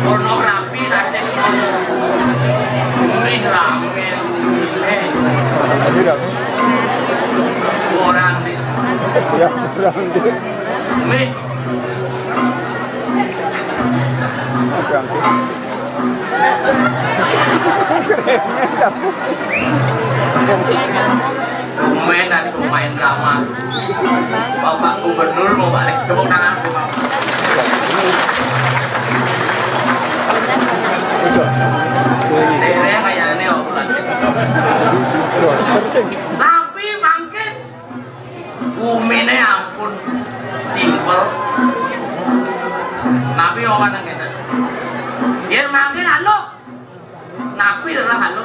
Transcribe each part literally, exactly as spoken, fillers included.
Pornografi nanti ngomong. Ini rame. Eh, orang nih. Ya, orang nih. Nih. Orang nih. Tumben ada pemain drama. Bapak Gubernur mau balik, tepuk tangan. Daerah kayak ini, oh, bukan. Tapi mangkin bumine ampun simpel. Tapi orang yang kata, ya mangkin anu. Napi adalah anu,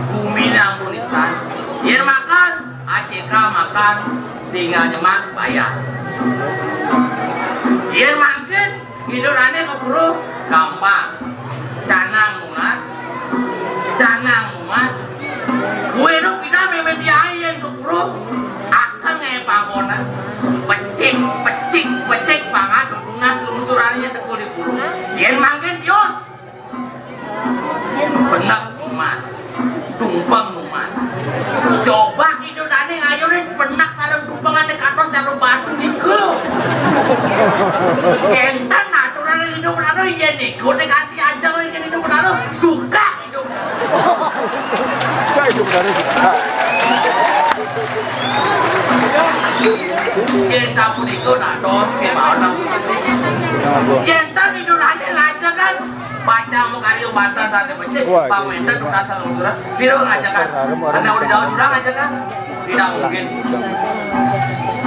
bumine ampun istan. Yen makan, A C K makan, tinggal nyemak bayar. Yen mangkin, idolane keburu gampang. Canang munas, canang munas. Kue no kita memen diayen keburu, akan ngai pangkona. Pecik, pecik, pecik, pangan, munas, lungsurannya tekul di buru. Yen mangkin, tios. Benek, Mas. Tumpeng, Mas. Coba itu tadi ngayunin benek sareng tumpengane kados jatuh batu niku. Enten aturan hidup lalu iya niku nek kanthi ajeng nek hidup lalu suka hidup. Saya hidup dari suka. Yen sampun iku nak dos kemawon. Yen ten hidup lalu ngajeng kan Panjang mau karyo bantal sana becik, wah, pamenten iya. Udah sama surat. Sira ngajakan. Karena udah jauh jurang aja kan. Tidak mungkin.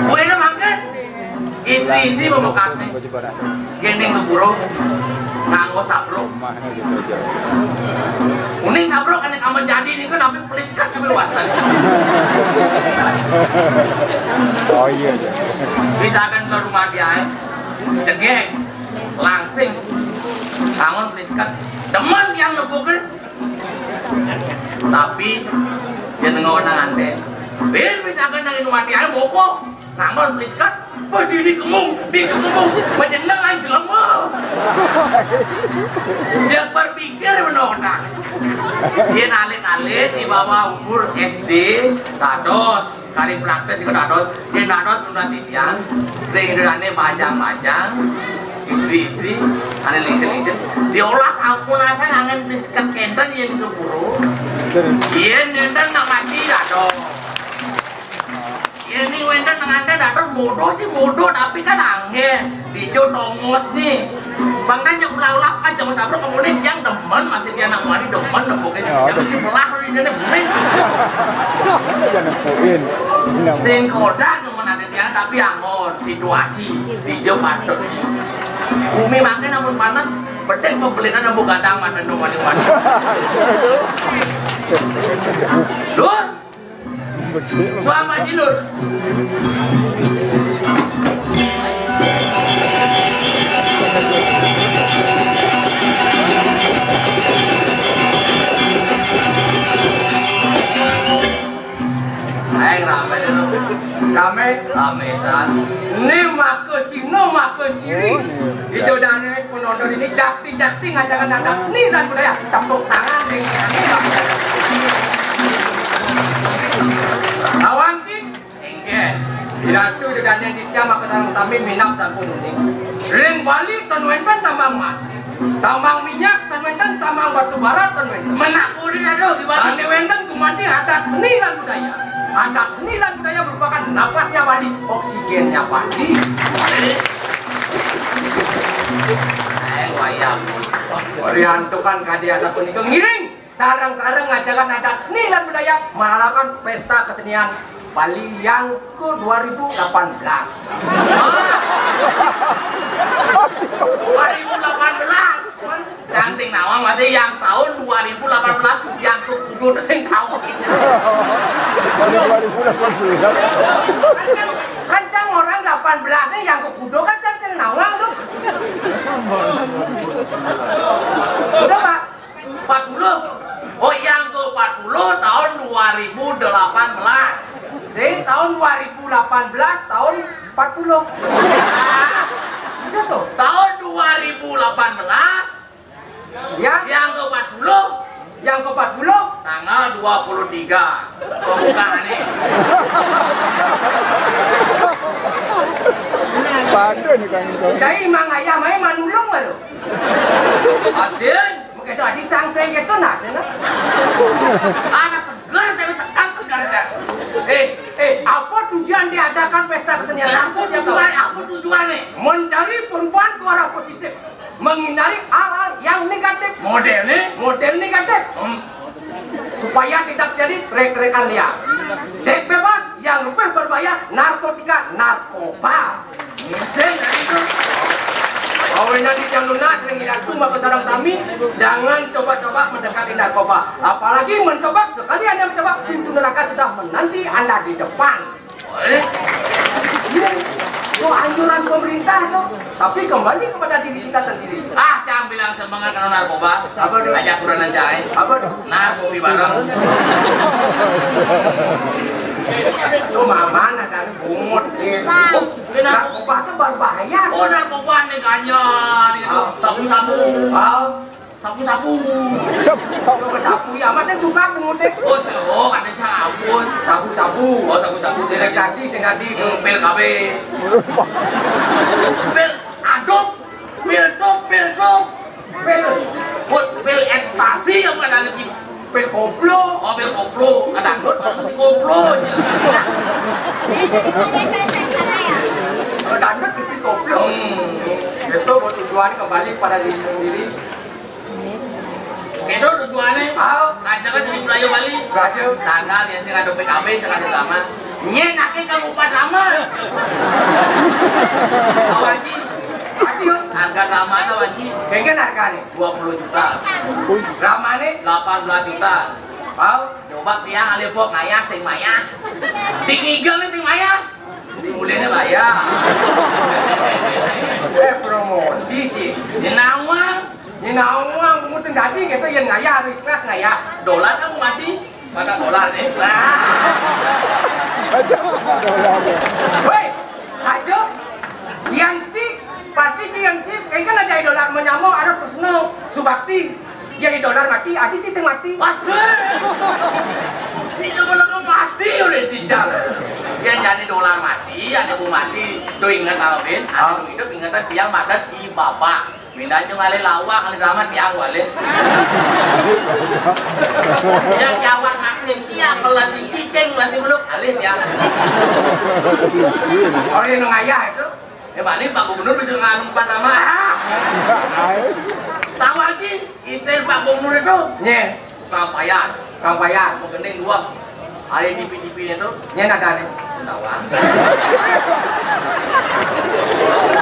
Kue ini mangkin. Istri-istri mau bekas nih. Gini ke burung. Nganggo sabruk. Kuning sabruk kan yang kamu jadi ini kan sampai peliskan sampai wastan. Oh iya. Misalkan ke rumah dia, cegeng. Langsing. Bangun plisket. Demen yang nepukin. Tapi dia nengok nang ante. Bin misalkan nang inu mati ae boko. Bangun plisket. Wah, dia ini kemung, dia kemung. Macam nang ae jelema. Dia berpikir menonang. Dia nalik-nalik di bawah umur S D, dados. Ari praktis iku dados, yen dados tunas titiang, ring idane bajang-bajang, istri-istri, ane lingsir-lingsir, diolah sampun asa nganggen pisket kenten yen keburu. Yen nenten nak mati dados. Yen ni wenten penganten dados bodoh sih bodoh, tapi kan anggen, dijo tongos ni. Bang kan cek ulah-ulah kan cuma sabrok kemudian yang demen masih dia anak wali demen pokoknya. Ya, yang mesti belah ini nih. Jangan poin. Sing kodak nemen ade tiang tapi anggon situasi di Jepang. Bumi makin amun panas, bedek mau belikan nambah gadang mata nang wani-wani. Lur, suama aja, Lur. Aeng rame dulu. Rame? Rame, San. Ini maka Cina, maka ciri. Di jodane penonton ini jakti-jakti ngajaran adat seni dan budaya. Tepuk tangan, ding. Lawan sih? Inggih. Di ratu di jodane di jam maka sareng sami minap sampun uning. Ring Bali ten wenten tambang emas. Tambang minyak ten wenten, tambang batu bara ten wenten. Menak puri aduh di Bali. Tane wenten gumanti adat seni lan budaya. Adat seni lan budaya merupakan napasnya Bali, oksigennya Bali. Eh, wayang. Riantukan kadi adat punika ngiring. Sareng-sareng ngajalan adat seni lan budaya, mengharapkan pesta kesenian Bali yang ke dua ribu delapan belas. Dua ribu delapan belas. Yang sing nawang masih yang tahun dua ribu delapan belas, yang ke kudu sing tahun. Tahun dua ribu delapan belas. Kan, kan, kan cang orang delapan belas nih, yang ke kudu kan cang, cang nawang tuh. Udah, Pak. Empat puluh. Oh, yang ke empat puluh tahun dua ribu delapan belas. Sing tahun dua ribu delapan belas, tahun empat puluh. Itu tuh. Tahun dua ribu delapan belas. Ya. Yang ke empat puluh. Yang ke empat puluh. Tanggal dua puluh tiga. Pembukaan nih. Pada nih kan itu. Cai mang ayam ae manulung baru. Asin. Begitu adi sangsai gitu nah, sih, nah. Anak segar, tapi segar-segar, Cak. Eh, eh, apa tujuan diadakan pesta kesenian? Apa tujuan? Apa tujuan nih? Mencari perubahan ke arah positif, menghindari hal-hal yang negatif. Model nih? Model negatif. Hmm. Supaya tidak jadi trek-trekan dia. Seks bebas yang lebih berbahaya, narkotika, narkoba. Sing, nah, itu. Awena di jam lunas, ring ilatu, maka sareng sami, jangan coba-coba mendekati narkoba. Apalagi mencoba, sekali Anda mencoba, pintu neraka sudah menanti Anda di depan. Eh? Iya. Itu anjuran pemerintah, tuh. Tapi kembali kepada diri kita sendiri. Ah, cang bilang semangat kena narkoba. Apa tuh? Ajak kurang aja, eh. Apa tuh? Nah, kopi bareng. Itu mama ada bungut, gitu. Oh, narkoba tuh berbahaya. Oh, narkoba nih ganja, nih, tuh. Ah. Sabu-sabu. Ah. Sabu-sabu. Sabu-sabu. Sabu ya, Mas yang suka bungut deh. Oh, so, ada cabut. Sabu-sabu. Oh, sabu-sabu. Selektasi, sing adi. Hmm, pil K B. Pil aduk. Pil tok, pil tok. Pil, pil, pil ekstasi yang bukan ada di pil koplo. Oh, pil koplo. Kadang dangdut kan mesti koplo. Kalau dangdut mesti koplo. Hmm. Itu buat tujuan kembali pada diri sendiri. Itu tujuannya. Hal. Kancana sing budaya Bali. Budaya. Tanggal ya sing ada P K B, sing ada lama. Nyen ake kang upat lama. Awanci. Aduh. Harga ramana, Wanci. Kengken hargane? Dua puluh juta. Ramane? Delapan belas juta. Hal. Coba tiang ale pok ngayah sing mayah. Di ngiga sing mayah. Di mulene mayah. Eh, promosi, Ci. Di nawang. Nyinawang, pungut sing dadi, gitu, yen ngayah, ikhlas ngayah. Dolar kan mati, mata dolar nih. Wah. Woi, aja. Yang Ci, pati Ci yang Ci, kan aja dolar menyamo harus Tresno, Subakti. Yang dolar mati, adi Ci sing mati. Pas. Si lu belum Mati oleh tidak. Yang jadi dolar mati, ada bu mati. Tuh ingat Alvin, ada bu hidup ingetan tiang madat di bapak. Pindah cuma alih lawak, alih drama tiang wale. Yang jawab maksim siang, kalau si cicing masih belum alih tiang. Orang yang ngayah itu. Ya balik Pak Gubernur bisa nganu empat nama. Tahu lagi istri Pak Gubernur itu? Nye. Kang Payas. Kang Payas. Gening dua. Hari T V T V itu. Nye ada nih. Tawa.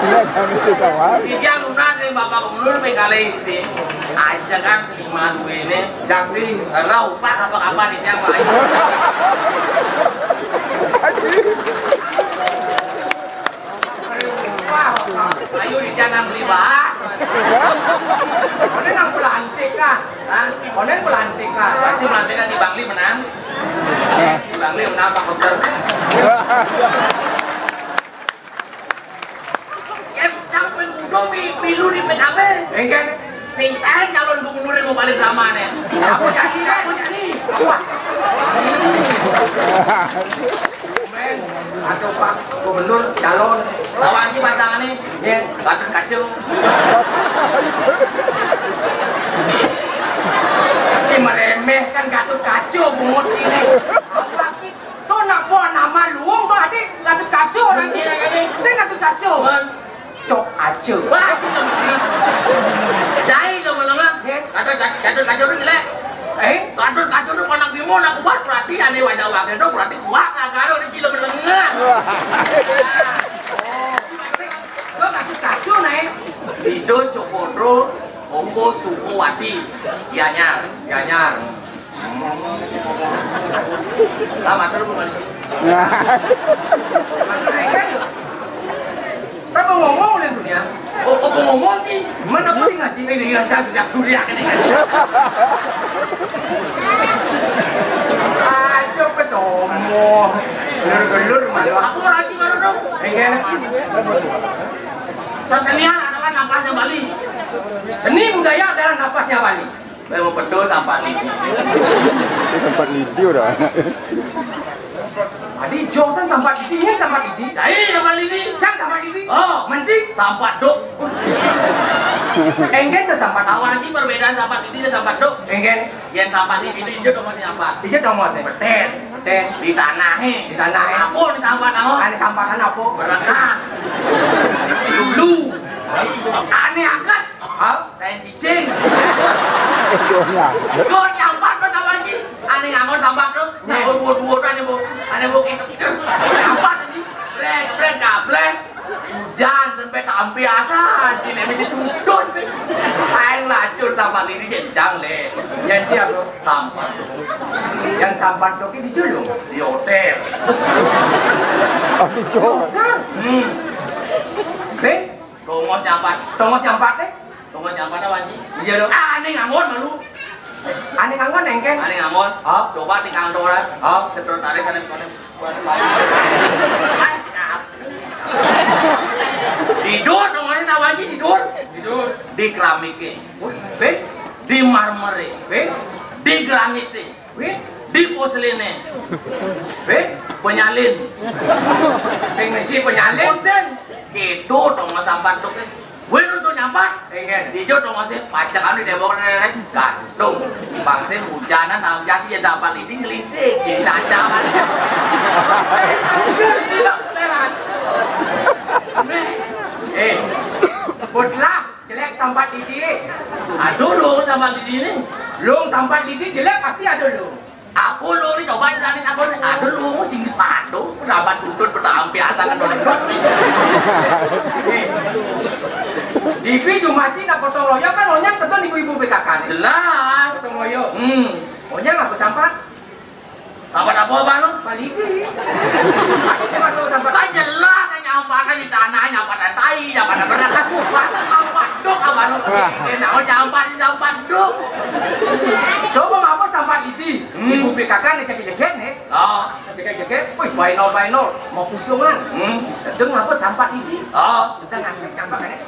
Iya, kami itu tawa. Dia lunas nih Bapak Gubernur pengkali istri. Aja kan seniman gue ini. Jadi, rau pak apa kapan ini yang lain. Ayo di jangan beli bahas. Ini nang pelantik kan? Hah? Konen pelantik kan? Pasti pelantik kan di Bangli menang. Di Bangli menang Pak Koster. Em, sampai udah mi- milu di P K B. Enggak. Sing tahu calon gubernur yang mau balik sama nih. Apa jadi? Apa jadi? Wah. Atau Pak Gubernur calon lawan di pasangan nih, ya, Gatot Kaca. Si meremehkan Gatot Kaca, bungut ini. Apa ki? Tuh nak buat nama luung tuh, adik, Gatot Kaca lagi. Saya Gatot Kaca. Cok aja. Wah, cok. Jahil dong, menengah. Kata jatuh, jatuh, jatuh, jelek. Eh? Kacau, kacau tu pandang bimo nak kuat, berarti ane wajah wakil tu berarti kuat lah kalau di Cile menengah. Kau kacau, kacau naik. Itu Cokotro, Ongko Sukowati. Gianyar, Gianyar. Lah, matur kembali. Kan mau ngomong nih dunia. Oh, oh, mau ngomong ki. Mana pasti ngaji ini dengan saya sudah surya ini. Ayo pesomo. Gelur-gelur malu. Aku lagi baru dong. Enggak. Sesenian adalah napasnya Bali. Seni budaya adalah napasnya Bali. Saya mau betul sampai ini. Sampai ini udah. Adi Jongsen sampat di sini sampat di. Cai sampat ini. Cang sampat di. Oh, menci sampat dok. Enggen tuh sampat awal lagi perbedaan sampat ini dan sampat dok. Enggen. Yang sampat di itu itu dong masih apa? Itu dong masih. Beten. Beten. Di tanah he. Di tanah he. Apa di sampat apa? Ada sampatan apa? Berekan. Dulu. Aneh angkat. Hah? Kain cicing. Gue nyambat tuh nama Ji. Ane ngangon sambat tuh. Nah, umur-umur ane bu, ane bu gitu gitu. Sambat ini. Brek brek gables. Hujan sampai tampi asa. Di nek mesti tutun. Aing lacur sambat ini kencang le. Yang siap lo. Sambat. Yang sambat tuh di julung. Di hotel. Aduh, cok. Hmm. Be, tongos nyambat. Tongos nyambat deh. Tunggu nyambat apa, Ji? Iya dong. Ah, ane ngangon malu. Ane ngangon engken. Ane ngangon. Hah? Coba di kantor, hah? Sekretaris ane bukan buat apa? Tidur dong, ane nawa Ji tidur. Tidur. Di keramiknya. Wih, be? Di marmernya. Be? Di granitnya. Wih, di porselen nih. Wih, penyalin. Sing misi penyalin. Porselen. Gitu dong sambat tuh. Wih, lu suruh nyambat. Iya. Hijau dong masih pajak anu di tembok nih, gantung. Bangsin hujanan, nang jas ya dapat ini ngelintik, jadi cacaman. Eh, buatlah. Jelek sambat didi. Aduh, lu sambat didi ini. Lu sambat didi jelek pasti ada lu. Aku lu ni coba tadi aku ni. Aduh, lu sing sepatu. Rabat tutut pertama biasa kan orang. Dipi jumati nak gotong royong kan onyang teton ibu-ibu P K K ni. Jelas. Gotong royong. Hmm. Onyang aku sambat. Sambat apa, Bang? Balidi. Aku sih waktu sambat. Kan jelas, kan nyampaikan di tanah, nyampaikan tai, nyampaikan beras. Masa sambat dok, Abang? Wah. Enak, oh, nyampaikan, sambat dok. Coba ngapa sambat idi? Hmm. Ibu P K K nih, cekik-cekik nih. Oh. Cekik-cekik, wih, bainol, bainol. Mau pusungan. Hmm. Deng ngapa sambat idi? Oh. Kita ngasih nyampaikan ini.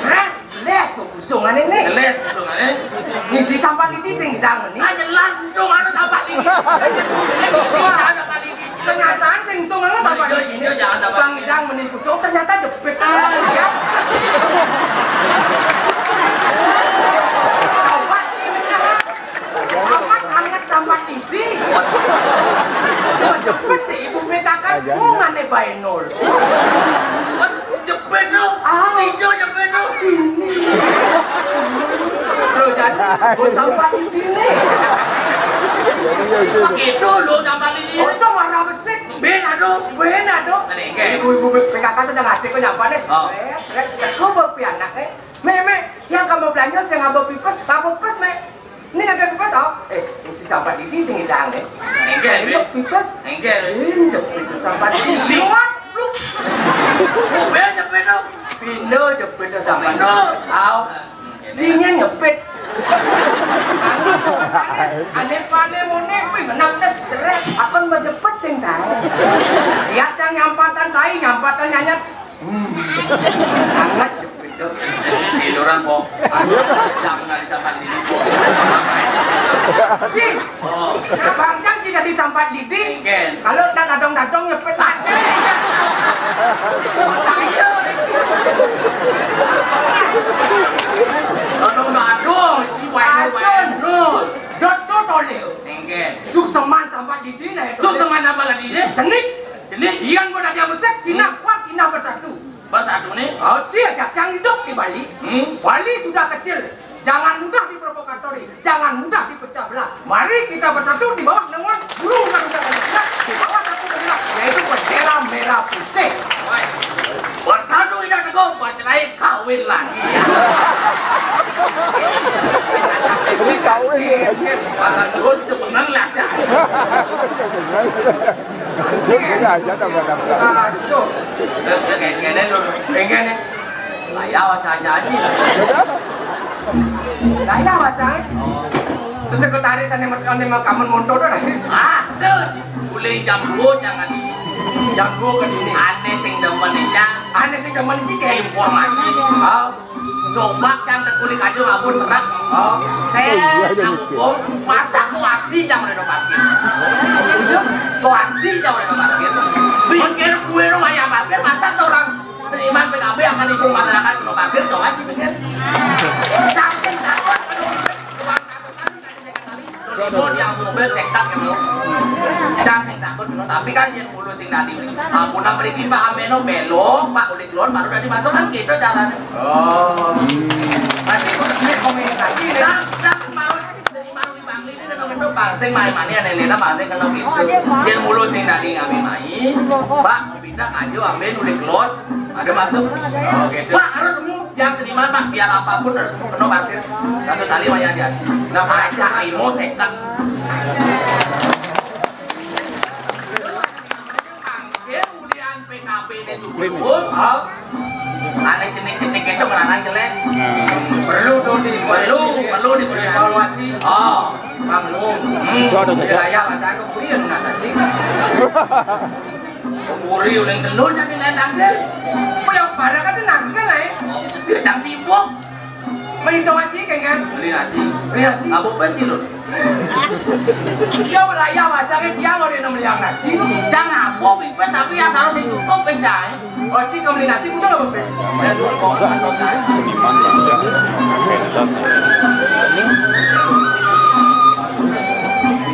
Stres. Les kok busungane ne. Les busungane. Ngisi sampat lidi sing ngidang meni. Ah, jelas untung ana sampat lidi. Wah, sampat lidi. Kenyataan sing untung ana sampat lidi. Iya, iya, jangan sampat. Bang ngidang meni busung ternyata jepit. Ya. Sampat lidi. Amat anget sampat lidi. Cuma jepit sih, ibu P K K bungane bae nol. Jepit lo. Ah. Ijo jepit lo. Lo jadi, oh, sampat lidi ne. Begitu lo sampat lidi. Untung warna besik. Ben aduh. Ben aduh. Ibu-ibu P K K sedang asik kok nyapa ne. Oh. Eh, sret, aku bawa pianak ne. Me, me, yang kamu belanja sing ngaba pipes, ngaba pipes, me. Ini ada pipes, oh. Eh, isi sampat lidi sing ngidang ne. Enggak, ini pipes. Enggak. Ini jepit sampat lidi. Liwat, lu. Gue jepit lo. Pino jepit sampat. Pino. Au. Jinnya nyepit. Ane pane mone kuwi menang tes seret. Akon mau jepit sing tae. Lihat yang nyampatan tai, nyampatan nyanyat. Hmm. Anget jepit tuh. Tiduran, Pok. Aduh, jangan dari sampat lidi, Pok. Cing. Oh. Abang kan tidak disampat lidi. Nggih. Kalau tak dadong-dadong nyepit nasi. Iya. Dadong-dadong, iki wae-wae. Dot to tole. Nggih. Sukseman sampat lidi nah itu. Sukseman sampat lidi. Jenik. Jenik. Iyan kok dadi mesek, Cina kuat, Cina bersatu. Bersatu nih. Oh, Cina cacang hidup di Bali. Hmm. Bali sudah kecil. Jangan mudah diprovokatori, jangan mudah dipecah belah. Mari kita bersatu di bawah naungan Guru Undang-Undang Pancasila, di bawah satu bendera, yaitu bendera merah putih. Bersatu tidak teguh, bercerai kawin lagi. Ini kawin lagi. Bahasa Jawa cepengan lah, Cak. Sudah aja tambah-tambah. Aduh. Kayak gini, Lur. Kayak gini. Lah ya, wasa aja. Sudah. Lah ya, wasa. Oh. Terus sekretaris ane mereka ane makaman montor dah. Aduh, boleh jam dua jangan. Jam dua ke sini. Ane sing demen iki. Ane sing demen iki kayak informasi. Oh. Coba kan tekulik aja ngabut truk. Oh. Saya ngabut, masa kok asli jam udah parkir? Kok asli jam udah parkir? Pikir gue rumah yang parkir, masa seorang seniman P K B akan ikut masyarakat kena parkir, coba sih pikir. Saking takut, Dino dia mobil sekat ya, Bro. Jangan sing takut, Bro. Tapi kan yang mulu sing tadi. Ampun, mriki Pak Ameno belok, Pak ulik lon, baru tadi masuk kan gitu caranya. Oh. Berarti itu komunikasi nih. Jangan, jangan, baru, jadi baru di Bangli ini, kena gitu, Pak. Sing main mani, ada Lena, Pak, sing kena gitu. Yang mulu sing tadi ngambil main. Pak, pindah aja, ambil ulik lon. Ada masuk. Oh, gitu. Pak, harus semua. Yang seniman, Pak, biar apapun harus penuh parkir. Satu tali wayah dia. Nah, Pak, Cak Imo seket. Kemudian P K B ini subur. Ada jenik-jenik itu meranang jelek. Perlu tuh di, perlu, perlu dievaluasi. Oh, Bang Lung. Hmm. Itu ada, ada. Wilayah masa aku kuliah nggak sih. Puri uling telur jadi nendang deh. Kok yang parah kan nangkel, eh? Dia jam sibuk. Melintong aja kan, kan? Beli nasi. Beli nasi. Apa pasti lo? Dia wilayah masaknya dia mau dia beli nasi. Jangan apa, pipes, tapi ya harus ditutup, pes, ya. Oh, cik, beli nasi, betul apa, pes? Ya, tuh, kok, atau, kan? Seniman, ya.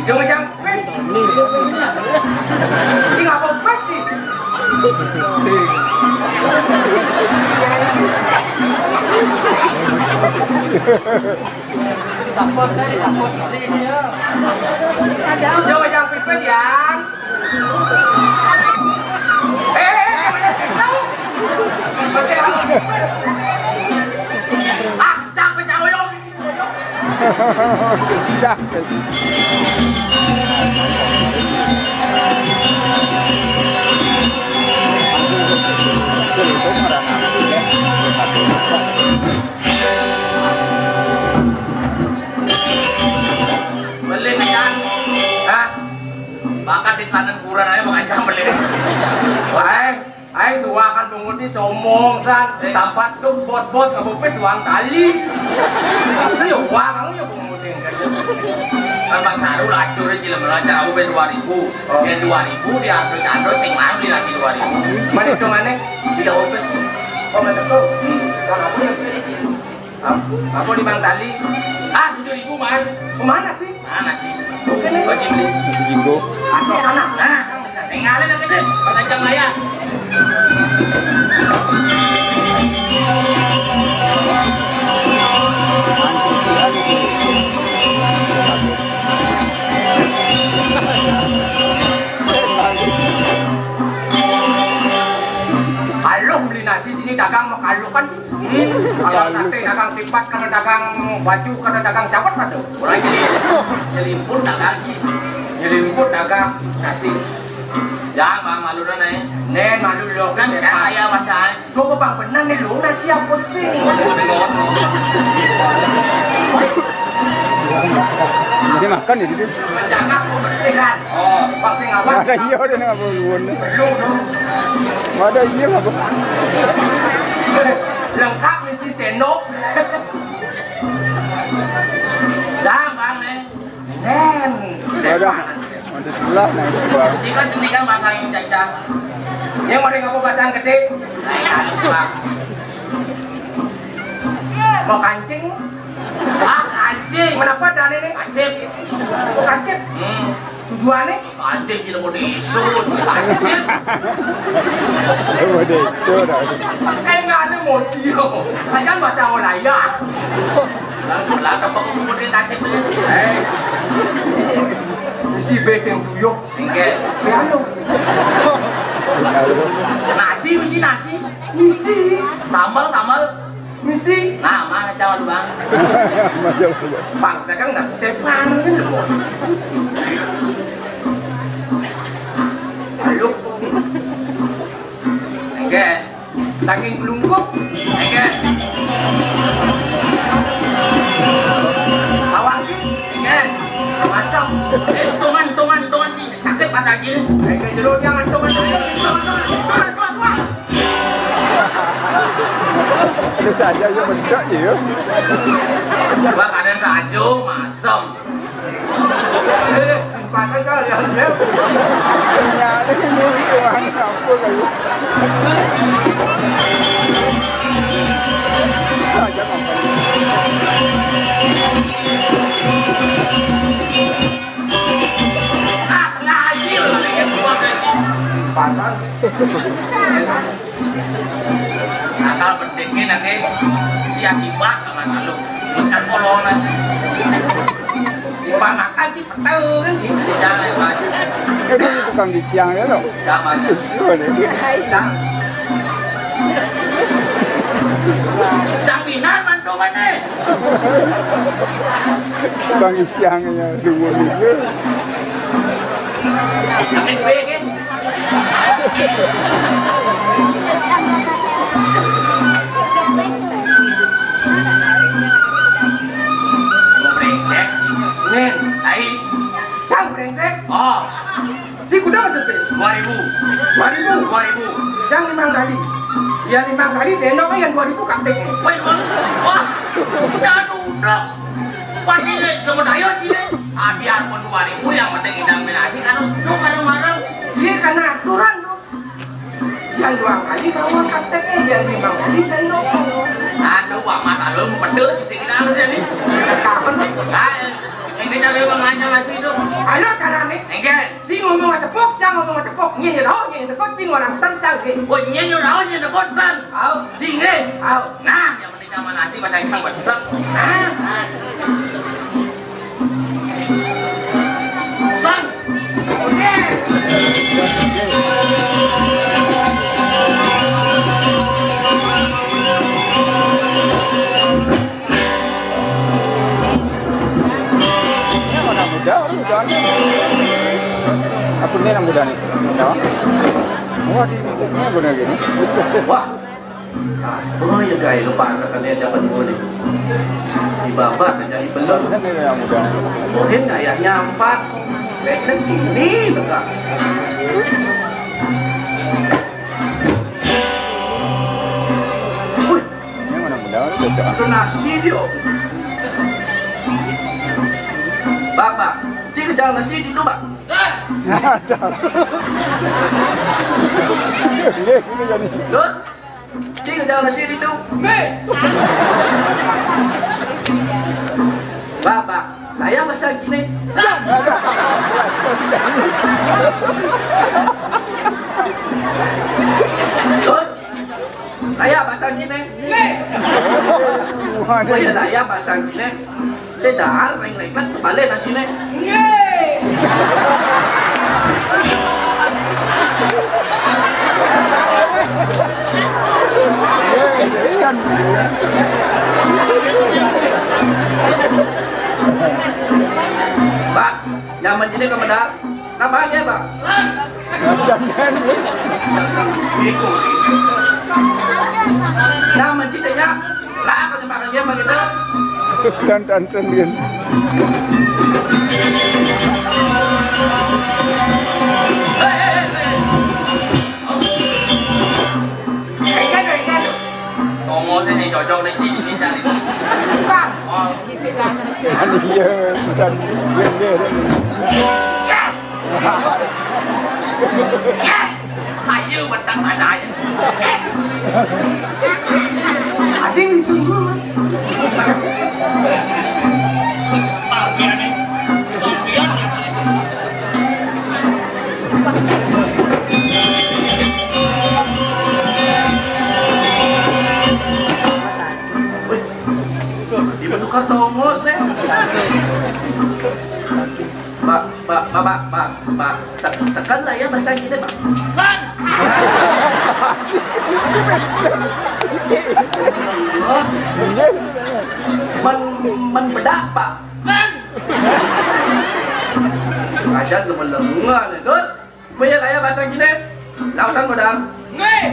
Hijau, jam. Pes. Ini ngapa pes nih? Sapot dari sapot. Coba yang pipis ya. Eh, eh, eh, eh. Ah, tak bisa, Cak. Beli kencang. Hah? Bakat di tanah kuburan aja, Bang Ajam beli. Ayo. Ayo, Suakan punguté sombong san, sampat tuh bos-bos ngabopes duang tali. Iya, uang ya punguté. Kan Bang Saru lacur aja lah, melacur aku pe dua ribu. Oh. Yang dua ribu di Ardo Cando sing mandi nasi dua ribu. Mana itu mana? Tidak opes. Oh, mana tuh? Hmm. Bang, apa ya? Apa, apa di Bang Tali? Ah, tujuh ribu, Man. Kemana sih? Mana sih? Bukan nih. Masih beli. Jinggo. Atau sana. Nah, tinggalin aja deh. Pas aja layar. Kalau beli nasi ini dagang mau kalukan sih. Hmm, kalau sate dagang tipat, kalau dagang baju, kalau dagang cawat ada. Orang jadi nyelimput dagang. Nyelimput dagang nasi. Ya, Bang, malu dah, Nek. Nen, malu lo. Kan sepan. Cak ayah masa. Coba, Bang, benar nih lo, nasi apa sih? Waduh, tengok. Jadi makan ya gitu. Menjaga kebersihan. Oh. Pasti ngapa? Ada iya, ada nggak perlu. Perlu, dong. Ada iya, nggak perlu. Lengkap nih si sendok. Dah, Bang, nih. Nen. Waduh. Mantap pula, nah, itu, Bang. Sih kan tinggal pasang yang cacah. Yang mana ngapa pasang gede? Saya lupa. Mau kancing? Ah, kancing. Kenapa ada ini? Kancing. Oh, kancing. Hmm. Tujuannya? Kancing kita mau diisut. Kancing. Mau diisut, ah. Kayak nggak ada emosi, yo. Kayak bahasa Malaya. Lah, lah, apa kok mau ditanti bener? Eh. Isi base yang tuyuk. Enggak. Ya, lo. Nasi, misi nasi. Misi. Sambal, sambal. Misi. Nah, mana cawan, Bang? Bangsa kan nasi sepan. Ayo. Enggak. Daging kelungkup. Enggak. Awak sih. Enggak. Masam. Eh, tungan, tungan, tungan, Ci. Sakit pas lagi nih. Enggak, jeruk jangan tungan, tungan, tungan, tungan, tungan, tungan, tungan. Ada saja yang mendak ya. Gua kadang sajo masam. Eh, simpan aja ya, ya. Punya ada yang nyuri uang apa kayu. Saja makan. Ah, lagi lagi buat lagi. Simpan. Nakal pentingnya nanti sia sibat sama lalu. Kan kolonel. Panakan di peteng gitu. Jangan, Pak. Itu tukang di siang ya, lo? Siapa aja? Gimana? Cang. Cang Minar, mantu mana? Tukang di siang ya, dulu gitu. Sakit gue, ya. Brengsek. Nen, tai. Cang brengsek. Oh. Si kuda maksudnya? Dua ribu. Dua ribu? Dua ribu. Cang limang kali. Ya, limang kali sendok yang dua ribu kapek. Woi, wah. Wah. Jangan udah. Pasti deh, coba dayo sih deh. Ah, biarpun dua ribu, yang penting kita ambil nasi kan, tuh, bareng-bareng. Iya, karena aturan tuh. Yang dua kali bawa kapeknya, yang lima kali sendok. Aduh, Bang Mat, aduh, mau pedul sih kita harus ya nih. Kapan? Ah, ini kita lagi mengajar nasi itu. Ayo, cara nih. Enggak. Si ngomong tepuk, jangan ngomong tepuk. Nyi nyerau, nyi tekut, si ngorang tentang, nyi. Oh, nyi nyerau, nyi tekut, Bang. Au. Si nggih. Au. Nah, yang Sama nasi macam ikan bedek. San. Ini anak muda, orang muda. Apa ni anak muda ni? Ya. Wah, di musiknya guna gini. Wah. Ah, oh ya, guys, lupa kan dia siapa dulu nih. Di bawah kan jadi belum. Ini yang muda. Mungkin ayahnya empat. Becek ini, betul. Itu nasi dia. Bak, bak. Cik kejar nasi di tu, bak. Nggih, ini jadi. Dut. Cik, jangan nasi rindu. Bak, bak. Laya bahasa kini. Dut. Laya bahasa kini. Laya bahasa kini. Sedal ring lengket balik nasi ne. Nggih. Pak, nyaman gini ke medal. Nambah aja, Pak. Nyaman sih saya. Lah, aku nyemak aja begitu. Dan dan dan dia. Ngomong sih cocok nih, sini cari. Bukan. Oh. Iya, bukan. Iya, iya, iya. Yes! Yes! Ayo, batang mana aja. Yes! Ada yang disuruh. Biar nih. Biar nih. Wih, tiba tukar tongos, nih. Pak, pak, pak, pak, pak, pak. Sek-, sekan lah ya bahasa kita, Pak. Kan? Men, men bedak, Pak. Kan? Asyad lu melungan, Dut. Punya lah ya bahasa kita. Lautan modal. Nggih.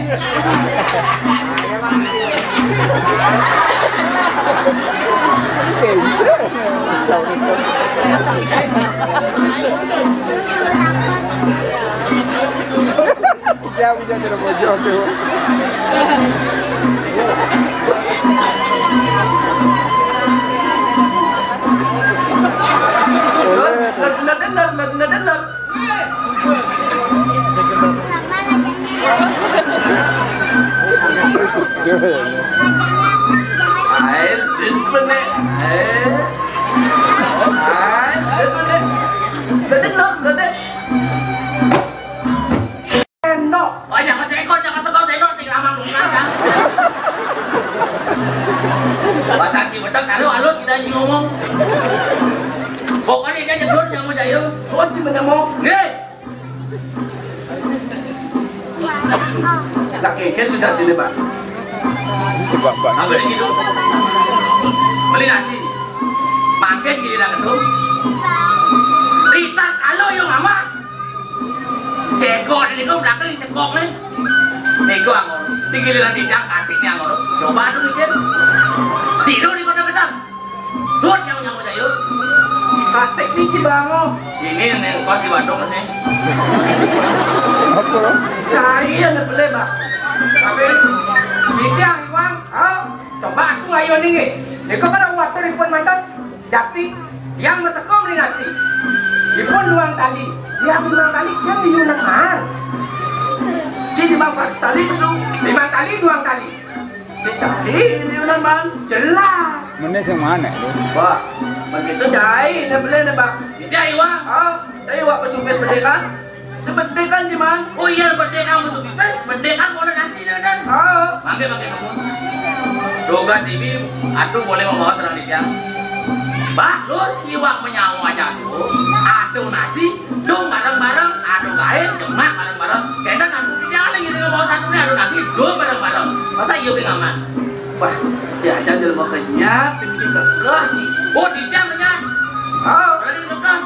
Bisa, bisa, tidak bocor tuh. Boleh. Nggak, nggak dengar, nggak, nggak dengar. Air, din pa na. Air. Air, din pa na. Dali, no? Dali. Endo. Ay, nakasekot, nakasekot, endo, si Ramang Bunga, ha? Basta di bedak, kalau halus, kita aja ngomong. Pokoknya dia nyusul, nyamuk jayo. Suot si menyamuk. Nih. Nak kengken sudah dini, Pak. Coba, Pak. Apa lagi tu? Beli nasi. Makin gila tu. Rita, kalau yang mama. Cekok ni, kau belakang ni cekok ni. Ni kau anggur. Tinggi lagi dah, kaki ni anggur. Coba tu mikir. Sidu di kota besar. Suot nyamuk-nyamuk jayo. Katik ni cibango. Ini yang kos di Bandung sih. Apa? Cai yang beli, Bang. Tapi, ini yang Iwang. Ha? Coba aku ayo ni nggih. Deka kada watur ipun mantan. Japti yang masekong ring nasi. Ipun duang tali. Yang duang tali, yang di Yunan, Bang. Ci di Bang tali su. Lima tali, duang tali. Secari ini ulah, Bang. Jelas. Mana yang mana tu? Wah, begitu cai, dah boleh dah, Bang. Cai, wah. Ah, cai, wah, pasupes berdeka. Seberdeka, Jiman. Oh iya, berdeka, pasupes. Berdeka, boleh nasi dah, dah. Ah. Makai, makai kamu. Doga T V, atuh boleh membawa serang di tiang. Bah, lu siwak menyawa aja tuh. Atuh nasi, Dong bareng-bareng, adu gaé, nyemak bareng-bareng. Kénten aku pikiran lagi dengan bawa satu nih, adu nasib, dong bareng-bareng. Masa iya, Bing, aman? Wah, si Ajang jelema kenyat, mesti kekeh, sih. Oh, tidak kenyat. Oh. Dari kekeh.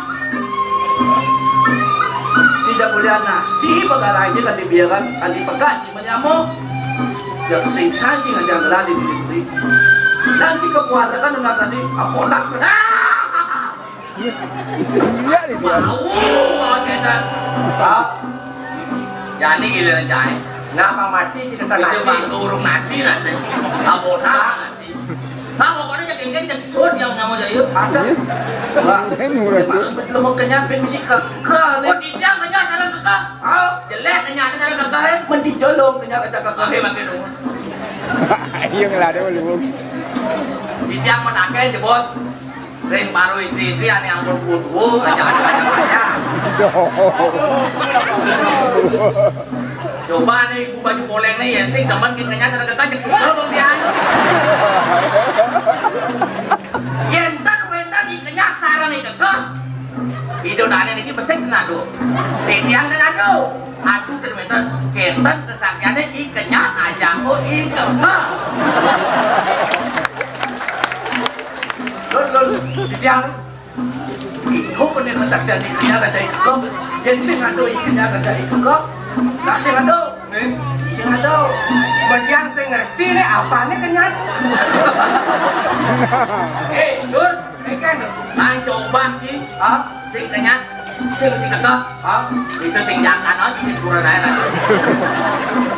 Tidak boleh nasi, bakal aja kan dibiarkan, kan dipegat, cuma nyamuk. Yang sing sancing aja ngelah di diri. Dan jika keluarga kan udah nasi, aponak. Ah! Iya nih dia. Mau, mau setan. Pak. Jani giliran jahit. Napa mati kita bisa nasi? Bantu urung nasi, nasi. Abona nasi. Kan cek sun yang nyamuk jaya. Ada. Wah. Ini murah sih. Lu mau kenyang, pin mesti kekeh nih. Oh, tidak, kenyang sana kekeh. Ah, jelek kenyang sana kekeh, eh. Mending jolong kenyang aja kekeh. Pakai, pakai dulu. Iya, ngeladang lu. Tidak mau nakal, Bos. Ring baru istri-istri ane ampun kudu aja ada banyak. Coba nih ibu baju poleng nih ya sing demen kikenya sareng kekeh jek betul dong dia. Yen ten wenten kikenya sareng kekeh. Idonane niki besik nado. Titiang nado. Aduh ten wenten kenten kesaktiane kikenya aja kok ikekeh. Lur, lur, titiang. Iku kene masak dadi kenyat aja iku kok. Yen sing ado iki kenyat aja iku kok. Lah sing ado. Nih, sing ado. Bagian sing ngerti nih apane kenyat. Eh, Dur, ikan. Nah, coba sih. Hah? Sing kenyat, sing sing kekeh. Hah? Bisa sing jangan aja di kurang aja.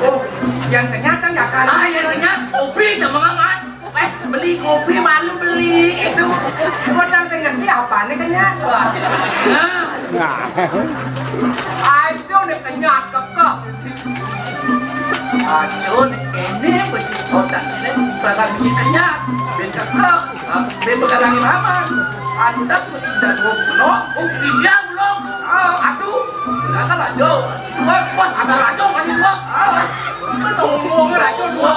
Oh, yang kenyat kan jangan. Ah, yang kenyat, kopi sama makan. Eh, beli kopi malu beli itu. Kok tante ngerti apa nih kenyat? Wah, tidak benar. Nah. Aduh, nih kenyat kekeh. Aduh, nih ini beci kotak ini barang si kenyat. Ben kekeh. Ben begarangi mama. Antas tidak dua pulau. Oh, dia belum. Ah, aduh. Nah, kan aja. Wah, wah, asal aja masih dua. Ah, ngomong aja dua.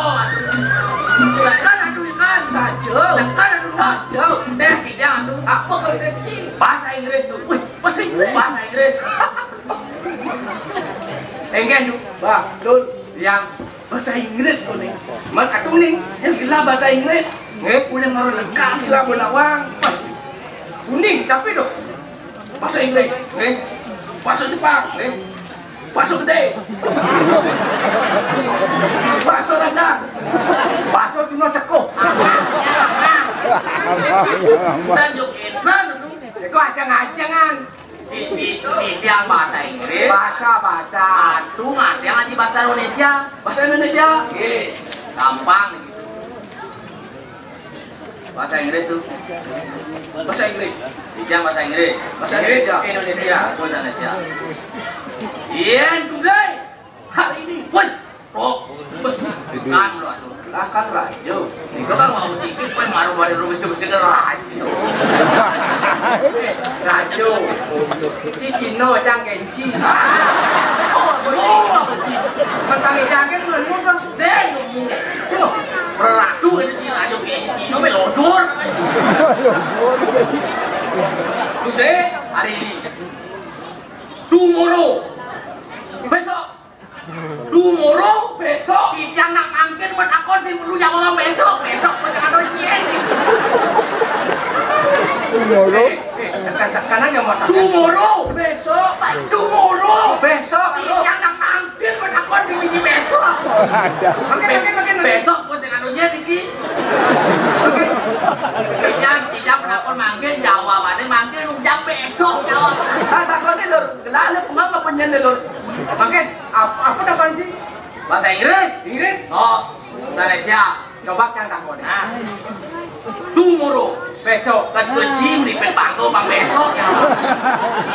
Sekarang aduh ikan. Saja. Sekarang aduh saja. Teh tidak aduh. Apa kalau teh? Bahasa Inggris tuh. Wih, pasti bahasa Inggris. Engken tuh. Bah, Dul, yang bahasa Inggris tuh nih. Man atuh nih. Yang gila bahasa Inggris. Nggih, udah ngaruh lekang gila bola wang. Kuning tapi dong. Bahasa Inggris, nggih. Bahasa Jepang, nggih. Bahasa gede. Bahasa Raja. Bahasa Cina ceko. Tanjuk Intan itu. Itu aja ngajengan. Di, di, di tiang bahasa Inggris. Bahasa, bahasa. Atu ngerti ngaji bahasa Indonesia. Bahasa Indonesia. Nggih. Gampang gitu. Bahasa Inggris tuh. Bahasa Inggris. Dijang bahasa Inggris. Bahasa Inggris ya. Indonesia. Bahasa Indonesia. Iya, today. Hari ini. Woi. Oh. Kan lo atuh. Lah kan rajo. Itu kan mau sedikit kan baru baru rumah sedikit rajo. Rajo. Si Cino cang kenci. Oh, oh. Kan pakai jaket lu lu dong. Sing ngomong. Sing ngomong. Beradu ini dia aja kayak Cino melodor. Today, hari ini. Tomorrow. Besok. Tomorrow, besok. Ijang nak mangkin mau takon sih lu jawab besok, besok mau jangan tahu nyet. Tomorrow. Eh, eh, sekarang yang mau takon. Tomorrow, besok. Tomorrow, besok. Ijang nak mangkin mau takon sih misi besok. Ada. Makin, makin, makin, makin. Besok gua sing anunya niki. Ijang, ijang penakon mangkin, jawabannya mangkin, ujang besok jawab. Ah, takon nih, Lur. Kenapa lu ngapa punya nih, Lur? Mangkin, apa, apa takon sih? Bahasa Inggris? Inggris? Oh, Malaysia. Coba kan takon. Nah. Tomorrow, besok, kan gue gym di pangko bang besok ya.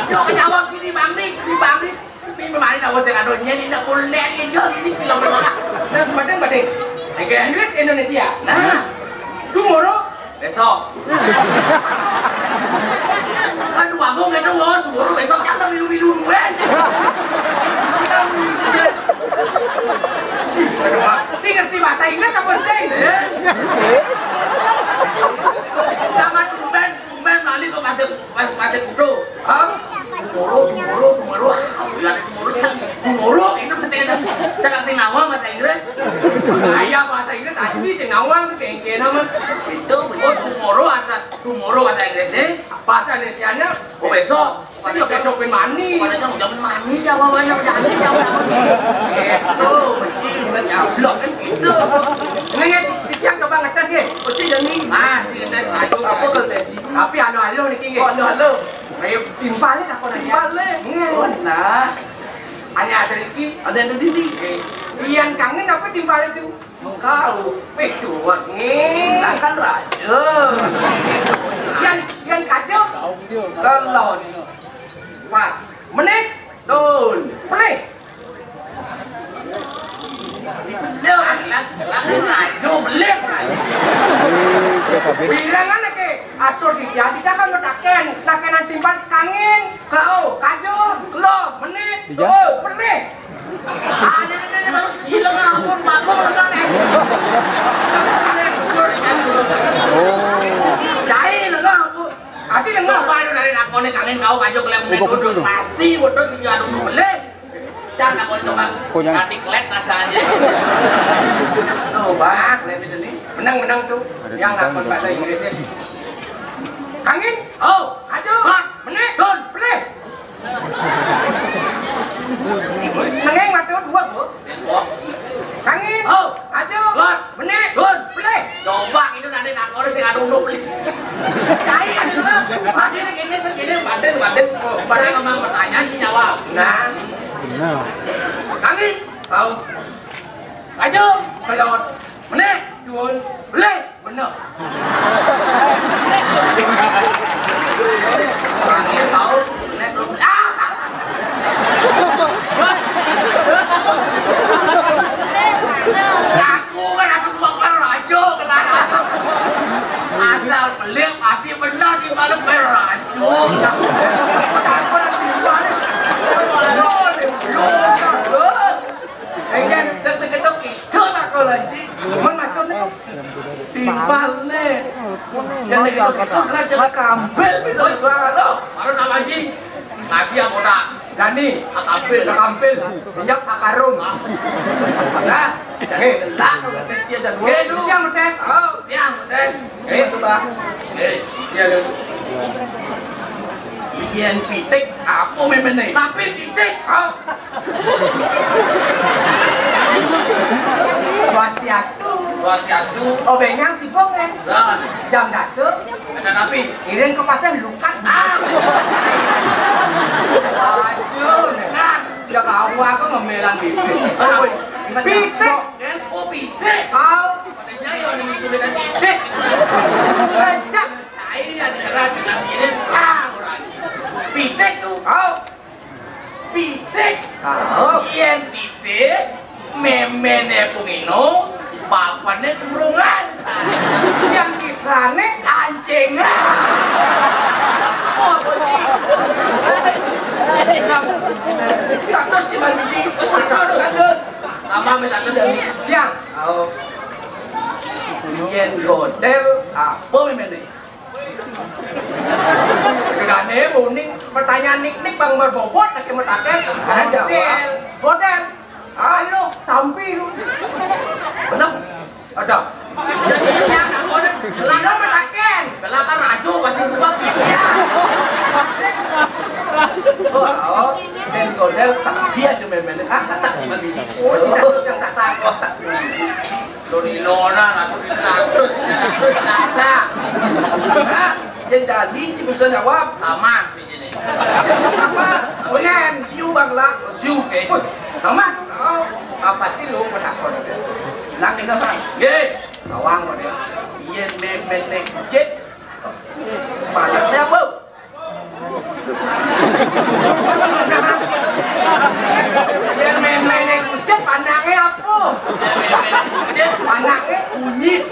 Yo jawab gini bang Dik, di bang Dik. Tapi kemarin aku saya kado nyeni nak boleh aja ini film berlengkap. Nah, badan badan. Oke. Inggris Indonesia. Nah, tomorrow besok. Kan dua gong itu ngos, tomorrow besok jangan milu-milu duit. Sing ngerti bahasa Inggris apa sing? Eh? Jangan tumben, tumben lali kok masih Pas, pas kudu. Hah? Tomorrow, tomorrow, tomorrow. Ya, tomorrow, cang. Tomorrow, itu mesti ada. Cakap sing nawang bahasa Inggris. Nah, iya, bahasa Inggris asli sing nawang tuh kayak gini mah. Itu, oh, tomorrow bahasa, tomorrow bahasa Inggrisnya. Bahasa Indonesianya? Oh, besok. Kan ya besok pin mani. Bukan aja udah mani ya, bawahnya udah mani ya. Itu, mesti udah nyablok kan gitu. Ini ya, yang coba ngetes ya. Mesti jadi. Ah, sih, saya tahu. Apa kalau tes? Tapi anu-anu niki nggih. Oh, anu-anu. Ayo timpale takon aja. Timpale. Nggih. Oh, nah. Hanya ada iki. Ada yang di sini. Nggih. Iyan kangen apa timpale itu? Engkau. Wih, cuek nggih. Lah kan raja. Yén, yén kaja. Kelod. Pas. Menit. Tun. Pelih. Pelih. Pelih. Pelih. Bilangan lagi. Atur di jadi kan metaken. Takenan timpal kangin. Kau. Kaja. Kelod. Menit. Ija. Tun. Pelih. Ane, ane, ane, baru cileng ampun, bagus lengan, eh. Oh. Cai lengan ampun. Ati lengan. Coba itu dari nakone kangin kau kaja kelem. Oh, betul. Pasti betul sing adu beli. Jangan nakone coba. Konyang. Nanti kelet rasanya. Tuh, Bang, kelem itu nih. Menang, menang tuh. Yang nakon bahasa Inggrisnya. Kangin. Oh, kaja. Bang. Menit. Tun. Pelih. Nengeng mata dua, Bu. Kangin. Oh. Kaja. Tun. Menit. Tun. Pelih. Coba itu nanti nakon sing adu pelih. Cai adu pelih. Batin ini segini, batin, batin. Batin memang pertanyaan sih jawab. Nah. Nah. Kangin. Tahu. Kaja. Kelod. Menit. Tun. Pelih. Bener. Terakhir tahu, nek belum. Ah! Aku kan aku tukang kerajo, kenapa? Asal beli pasti benar di malam kerajo. Enggak, dek-dek itu gitu tak kau lanci. Cuman maksudnya timpal nih. Yang lagi itu belajar kampil bisa suara. Baru nama Haji. Kasih apa tak? Dani. Akampil. Akampil. Minyak akarung. Nah, jadi gelak kalau tes dia dan. Oke, dulu yang tes. Oh, yang tes. Eh, coba. Eh, iya, iya. Yen pitik, apa méméné? Tapi pitik. Oh. Swastiastu. Swastiastu. Oh, benyang sibuk, kan? Lah. Jam dasa. Ada napi? Ngiring ke pasar lukat. Ah. Waduh, nah. Ya kamu aku ngemelan bibit. Pitik. Oh, pitik. Oh. Pada jayo nih, itu dengan pitik. Lecak. Ai, ada keras, bilang gini, ah, orang. Pitik tuh. Oh. Pitik. Oh. Yen pitik, méméné pungino, bapakné kurungan. Yang kitrane kancing. Oh, bocil. Satu sih, Bang Biji. Satu, satu. Tambah, satu, satu. Ya. Oh. Yen godel, apa méméné? Jane muni pertanyaan nik-nik bang berbobot lagi metaken. Aja, Bang. Model. Halo, sampi lu. Bener? Ada. Jadi, ya, model. Lah, metaken. Lah, kan raju, masih buat. Iya. Oh, oh. Dan godel, tak dia cuma main. Ah, satak cuma biji. Oh, bisa terus yang satak. Loni lona, ratu ratu, ratu. Nah, yang jadi, ci bisa jawab. Amas, begini. Siapa? Siapa? Ulen. Siu, Bang, lah. Siu, eh. Wih, Amas. Oh, ah, pasti lu mau takut. Lang, dengar, Bang. Ye. Bawang, Bang, ya. Iya, méméné kucit. Panasnya apa? Yen méméné kucit, pandange apa? Kucit, pandange kunyit.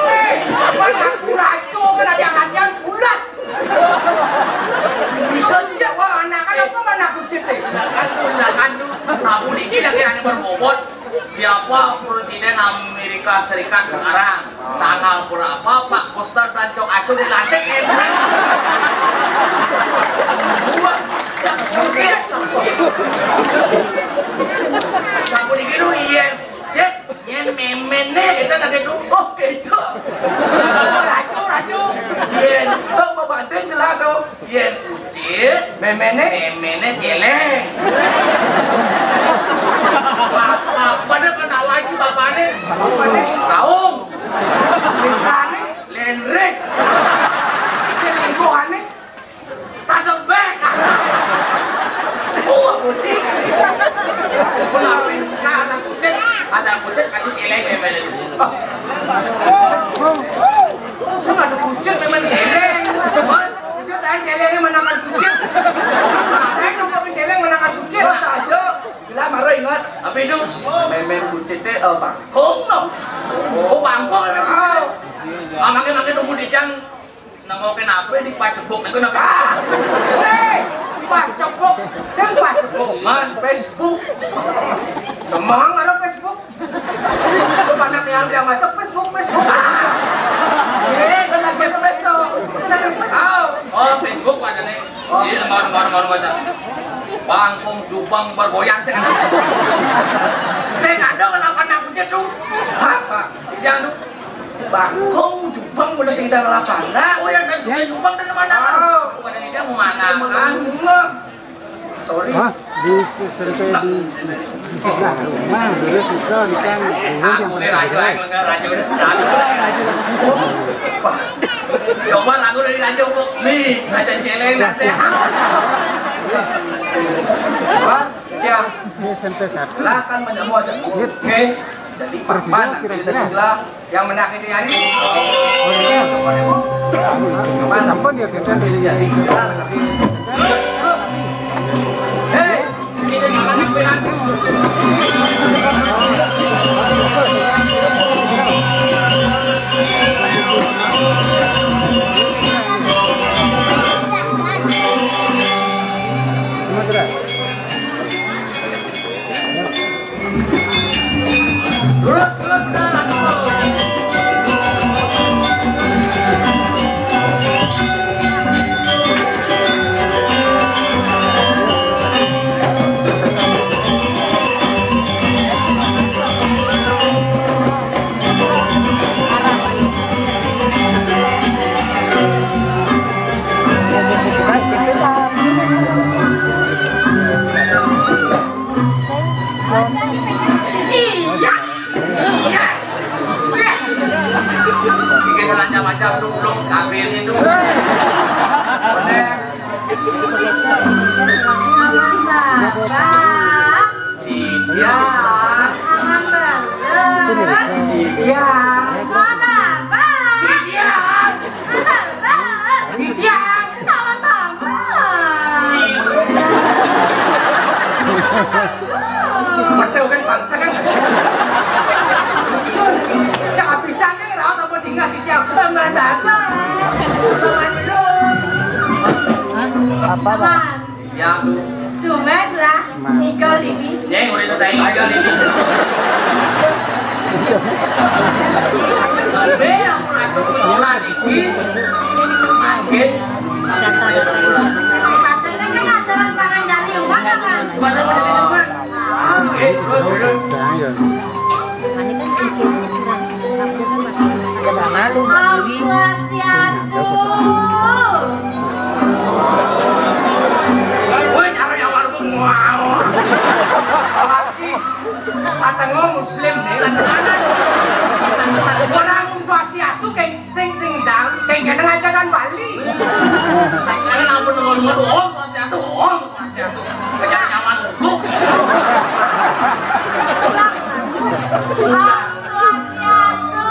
Hei, apa aku raco kan ada hatian pulas. Bisa tidak, wah, anak kan apa mana kucit, eh? Anak kandung, anak kandung. Kamu dikit lagi ane berbobot. Siapa Presiden Amerika Serikat sekarang? Tanggal berapa Pak Koster dan Cok Acung dilantik, eh? Gua, ya, mungkin. Kamu dikit dulu, iya. Cek, yen méméné, kita tadi dulu. Oh, gitu. Racun, racun. Yen, tuh, mau bantuin gelar tuh. Yen kucit, méméné, méméné céléng. Bapakné kena lagi bapakné. Bapakné kaum. Mitrané lendres. Selingkuhané sadebek. Wah, Asal kucit kasih celeng ya, Bang. Sing ada kucit memang celeng. Kucit aja celengnya mana kan kucit. Makanya tuh kok celeng mana kan kucit. Terus aja, gila marah ingat. Apa itu? Memang kucit teh, eh, bangkong, no. Oh, bangkong, no. Ah, makin-makin nunggu di jang. Nang mau kenapa di pacebok itu nang. Ah! Hei, pacebok. Sing pacebok. Man, Facebook. Semang ada Facebook. Lu anak yang dia masuk Facebook, Facebook. Ini kan lagi Facebook. Oh, Facebook ada nih. Jadi nomor nomor nomor baca. Bangkong jubang bergoyang sing ada. Sing ada ngelakukan aku tuh. Apa? Jangan tuh. Bangkong jubang udah sing kita ngelakukan. Nah, oh ya, dan jubang dan mana? Oh. Bukan ini dia mau mana kan? Sorry. Hah? Di S M P di, di sebelah rumah, terus itu di kan dulu yang pakai raja, raja, raja. Coba lagu dari raja, Bu. Nih, raja celeng, nasi. Pak, ya. Di S M P satu. Lah, kan banyak mau aja. Oke. Jadi, Pak, mana? Kira-kira. Yang menyakiti hari. Oh, iya. Sampun ya, kita. Hei, kita jangan berhenti. Iya. Iya. Iya. Bikin macam-macam dulu, belum kabelnya dulu. Boleh. Iya. Iya. Iya. Iya. Iya. Betul kan bangsa kan? Cak pisan kan raos apa tinggal di jam. Teman bapak. Teman dulu. Apa, Bang? Ya, Bu. Tumben lah, Nicole ini. Nyeng, udah selesai Nicole ini. Be, aku ratu pengelola ini. Makin. Katanya kan ajaran pangan dari rumah, kan? Bukan apa dari rumah. Oke, terus, terus. Nah, ya. Ini kan bikin. Ada malu. Om Swastiastu. Woi, cara yang baru mau. Laki, kata ngomong muslim nih, kan? Orang Om Swastiastu kayak sing sing dang, kayak gini aja kan Bali. Saya ampun, ngomong, Om Swastiastu, Om. Swastiastu. Penyakit nyaman. Buk. Swastiastu.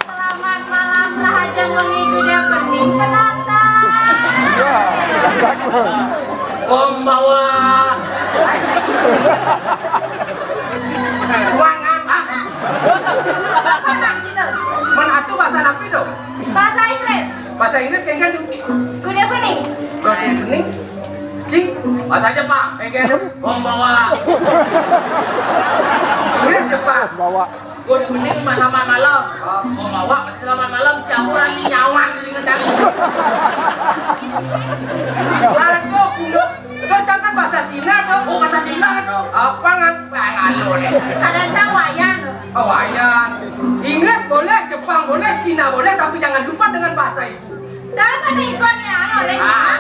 Selamat malam, Rahaja Wengi Gude Bening penonton. Konbanwa. Wangan. Man atuh bahasa napi tuh? Bahasa Inggris. Bahasa Inggris kayak gitu. Good evening. Good evening. Cing, bahasa Jepang. Kayak gitu. Konbanwa. Inggris Jepang. Bawa. Good evening, selamat malam. Oh. Konbanwa, selamat malam. Tiap orang ini nyawan di ngedan. Aduh, kuno. Lo jangan bahasa Cina tuh. Oh, bahasa Cina tuh. Apa ngan? Pengalu nih. Ada tawayan. Tawayan. Inggris boleh, Jepang boleh, Cina boleh, tapi jangan lupa dengan bahasa ibu. Dalam ada ibu nih, ah, oleh Cina.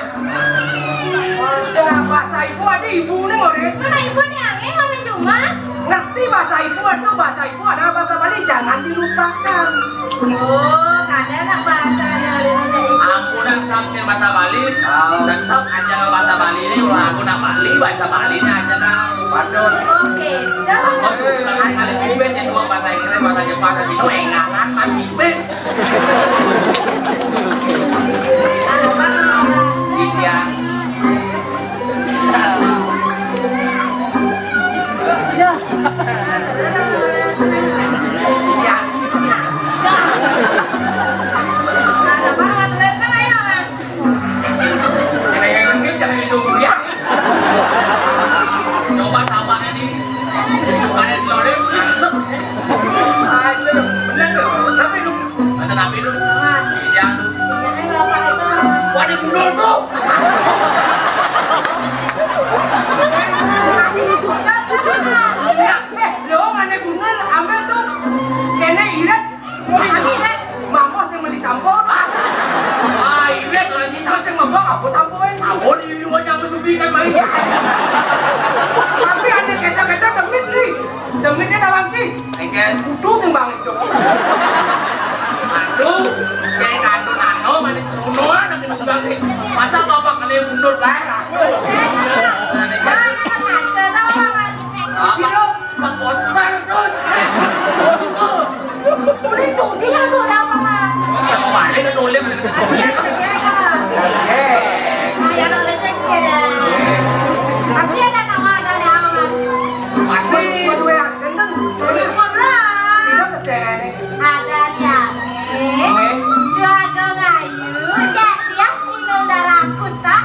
Udah, bahasa ibu ada ibu nih, oleh. Mana ibu nih, angin, oleh cuma. Ngerti bahasa ibu, aduh, bahasa ibu adalah bahasa Bali, jangan dilupakan. Oh, ada anak bahasa yang ada ibu. Ampun, sampai Bahasa Bali, tetap aja bahasa Bali ini, wah, aku nak Bali, bahasa Bali ini aja dah. Waduh. Oke, jangan. Oh, bukan kali ini beda dua bahasa Inggris, bahasa Jepang, bahasa Cina, enggak kan, kan tipis. Iya. Ini jangan hidung ya. Coba sama ini. Ada di loreng, langsung sih. Aduh, bener tuh. Tapi lu, masa tapi lu? Iya. Wah, di gundul tuh. Iya. Eh, lu mana gundul, ambil tuh. Kene irit. Mamos yang beli sampo. Ah, iya, kalau di sana yang mabok, apa sampo, eh? Sampo di rumahnya Mas Subi kan, Mas. Tapi ada kata-kata demit, nih. Demitnya nawang, ki. Engken. Kudu sing bang itu. Aduh, kayak kado nano, mana cerono, nanti bang, nih. Masa bapak kena mundur, bayar aku. Apa? Poster, Dut. Udah itu, dia tuh, ada apa, Mas? Apa aja tuh, Lim? Iya, Kak. Kayak ada rezeki, ya. Pasti ada nama, ada apa, Mas? Pasti. Waduh, ya, gendeng. Waduh, lah. Sini, Mas, ya, ini. Ada dia. Ini. Dua dong, ayu. Cek dia, minum darah kusta.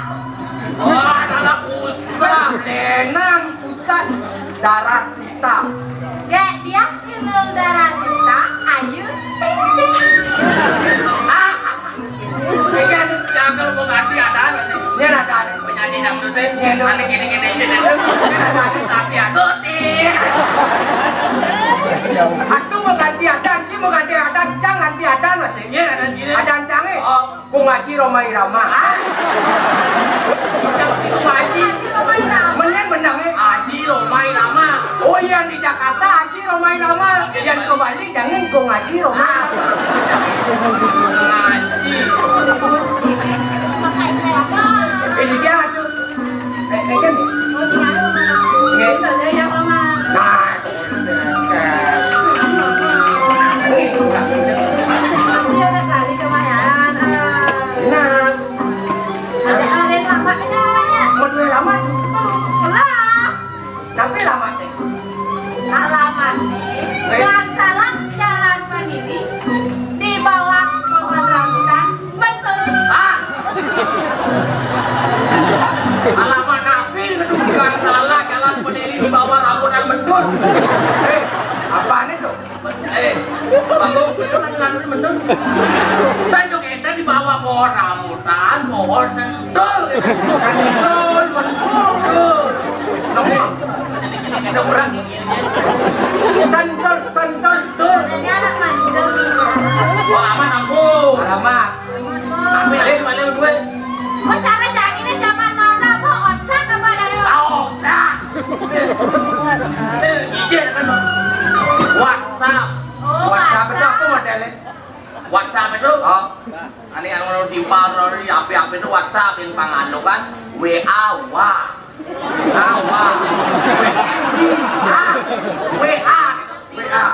Oh, darah kusta. Benar, kusta. Darah Sista. Dek, dia minum darah sista, ayu, ting, ting. Ah, ini kan cakep mau ganti adan, Mas. Ini ada adan. Penyanyi dangdut, eh. Iya, dong. Ada gini-gini, gini, gini. Ini ada adan. Sasi aduh, ting. Aku mau ganti adan, si mau ganti adan, cang ganti adan, Mas. Iya, ada gini. Adan cang, eh. Oh. Kong Aji Rhoma Irama. Kong Aji. Menyan benangnya. Aji Rhoma Irama. Oh, yang di Jakarta Aji Rhoma Irama. Yang ke Bali jangan Kong Aji Rhoma. Kong Aji. Ini dia tuh. Eh, eh, kan? Nggih. Nah, nah. Ada orang lama aja, ya. Betul lama. Lah. Tapi lama, teh. Alamat, teh. Eh. Gang Salak, Jalan Mandiri, di bawah pohon rambutan, betul. Ah. Alamat napi, gedung Gang Salak, Jalan Mandiri, di bawah rambutan, betul. Eh, apaan itu? Eh, Bang, betul kan, kan, betul. Saya juga ente di bawah pohon rambutan, pohon sentul. Sentul, betul. Oke. Ada orang. Sentul, sentul, sentul. Ini anak mandul. Oh, aman, aku. Alamat. Ambil, eh, balik dua. Oh, cara cari ini zaman now, apa? Otsak apa dari Ah, otsak. Eh, izin kan. WhatsApp. Oh, WhatsApp itu apa WhatsApp. Modelnya? WhatsApp itu? Oh. Ini yang mau di apa, di apa, apa itu WhatsApp yang pangan lo kan? W A, wa. Wa. W A. W A.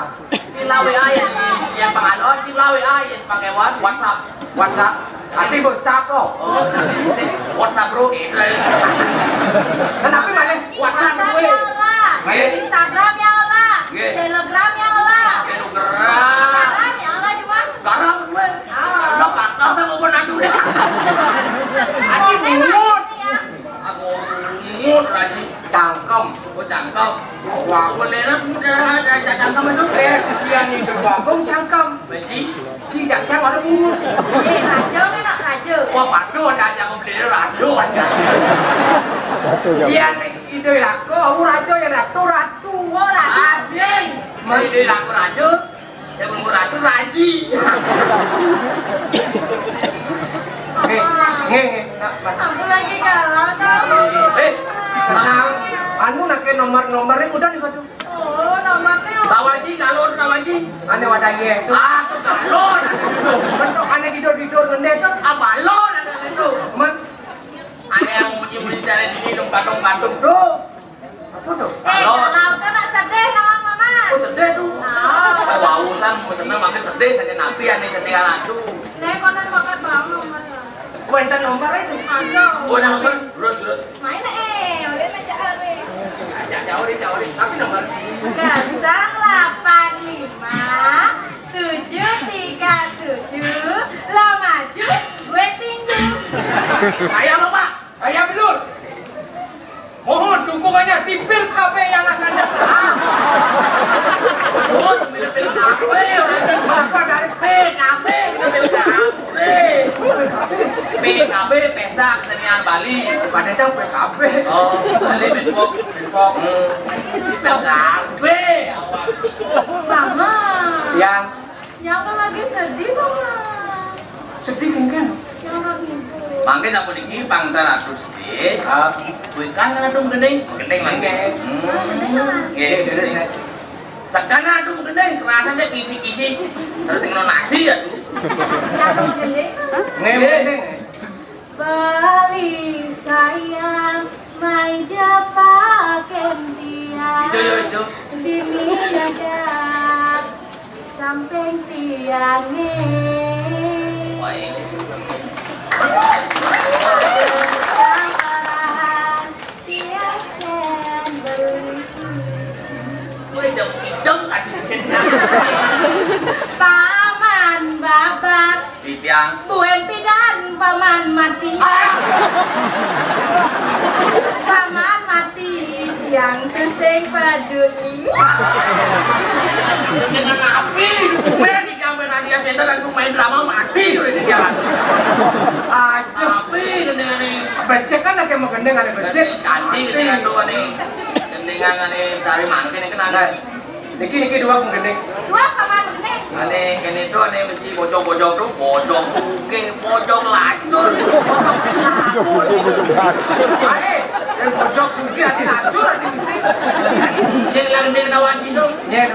Sila W A ya, ya, Pak Alon, sila W A ya, pakai What-, WhatsApp. WhatsApp. Ati WhatsApp kok. Oh, WhatsApp, Bro. Kenapa mana? WhatsApp WhatsApp gue. Ya Allah. Nggih. Instagram ya Allah. Nggih. Telegram ya Allah. Telegram. Garam ya Allah cuma. Garam gue. Ah. Lo pangkas sama pun aduh. Ati bungut. Ya. Aku bungut lagi. Cangkem. Oh, cangkem. Wah, boleh lah, mudah aja cangkem itu. Eh, dia nih, Bagong cangkem. Benci. Ci cangkem ada bungut. Eh, raja kan nak raja. Wah, padu ada aja aku beli raja aja. Iya, nih, itu ya, aku, aku raja ya, ratu, ratu. Oh, ratu. Asing. Mau ide aku raja. Ya, belum raja, raji. Nggih, nggih, nggih. Nah, Mas. Aku lagi galau, Kak. Eh, tenang. Anu, nake nomor-nomornya udah di situ. Oh, nomornya. Tahu Haji, kalau tahu Haji. Ane wadah ye. Ah, tuh kalau. Bentuk ane tidur-tidur ngendek tuh. Ah, balon ada itu. Batuk tuh. Apa tuh? Eh, kalau udah nak sedih nama Mama. Oh, sedih tuh. Ah. Wah, urusan mau seneng makin sedih saja nabi ane sedih aduh. Lah kono makan bangun Mama. Wenten nomor itu. Aduh. Oh, nomor. Terus, terus. Main eh, oleh meja oleh. Ajak jauh deh, jauh deh. Tapi nomor. Kosong delapan lima tujuh tiga tujuh, lo maju, gue tinju. Saya apa, Pak? Saya belum. Mohon dukungannya di pil K B yang akan datang. Mohon, pil K B, orang itu apa dari P K B, pil K B. P K B, Pesta Kesenian Bali. Bukannya yang P K B. Oh, Bali Bepok, Bepok. Hmm. Pil K B. Mama. Yang Yang lagi sedih, Mama. Sedih mungkin. Yang lagi sedih. Mangke sampun iki pang teratur sedih. Ah. Kuwi kan aduh gending. Gending mangke. Hmm. Nggih, terus ya. Sekana aduh gending kerasa deh kisi-kisi. Terus ngono nasi ya tuh. Yang gending. Nggih, gending. Bali sayang, mai ja paken tiang. Itu, yo, itu. Di minadak samping tiange. Woi. Samparahan tiang ken beli. Woi, jam hijau tadi sini. Paman babak Pipiang. Buen pidan paman mati. Ah! Paman mati, tiang tu sing peduli. Dengan api, buen di kamar Nadia Center dan main drama mati udah di jalan. Aja. Api ini, ini. Becek kan lagi mau gendeng, ada becek. Cantik ini, aduh, ini. Gendingan ini dari mana ini kenal? Niki, niki dua pun gending. Dua apa mah gending? Ane kene to ane mesti bojok-bojok to, bojok oke, bojok lacur, bojok lacur. Ae, yang bojok sugih ati lacur ati mesti. Yang yang gending nawan cino. Nyen.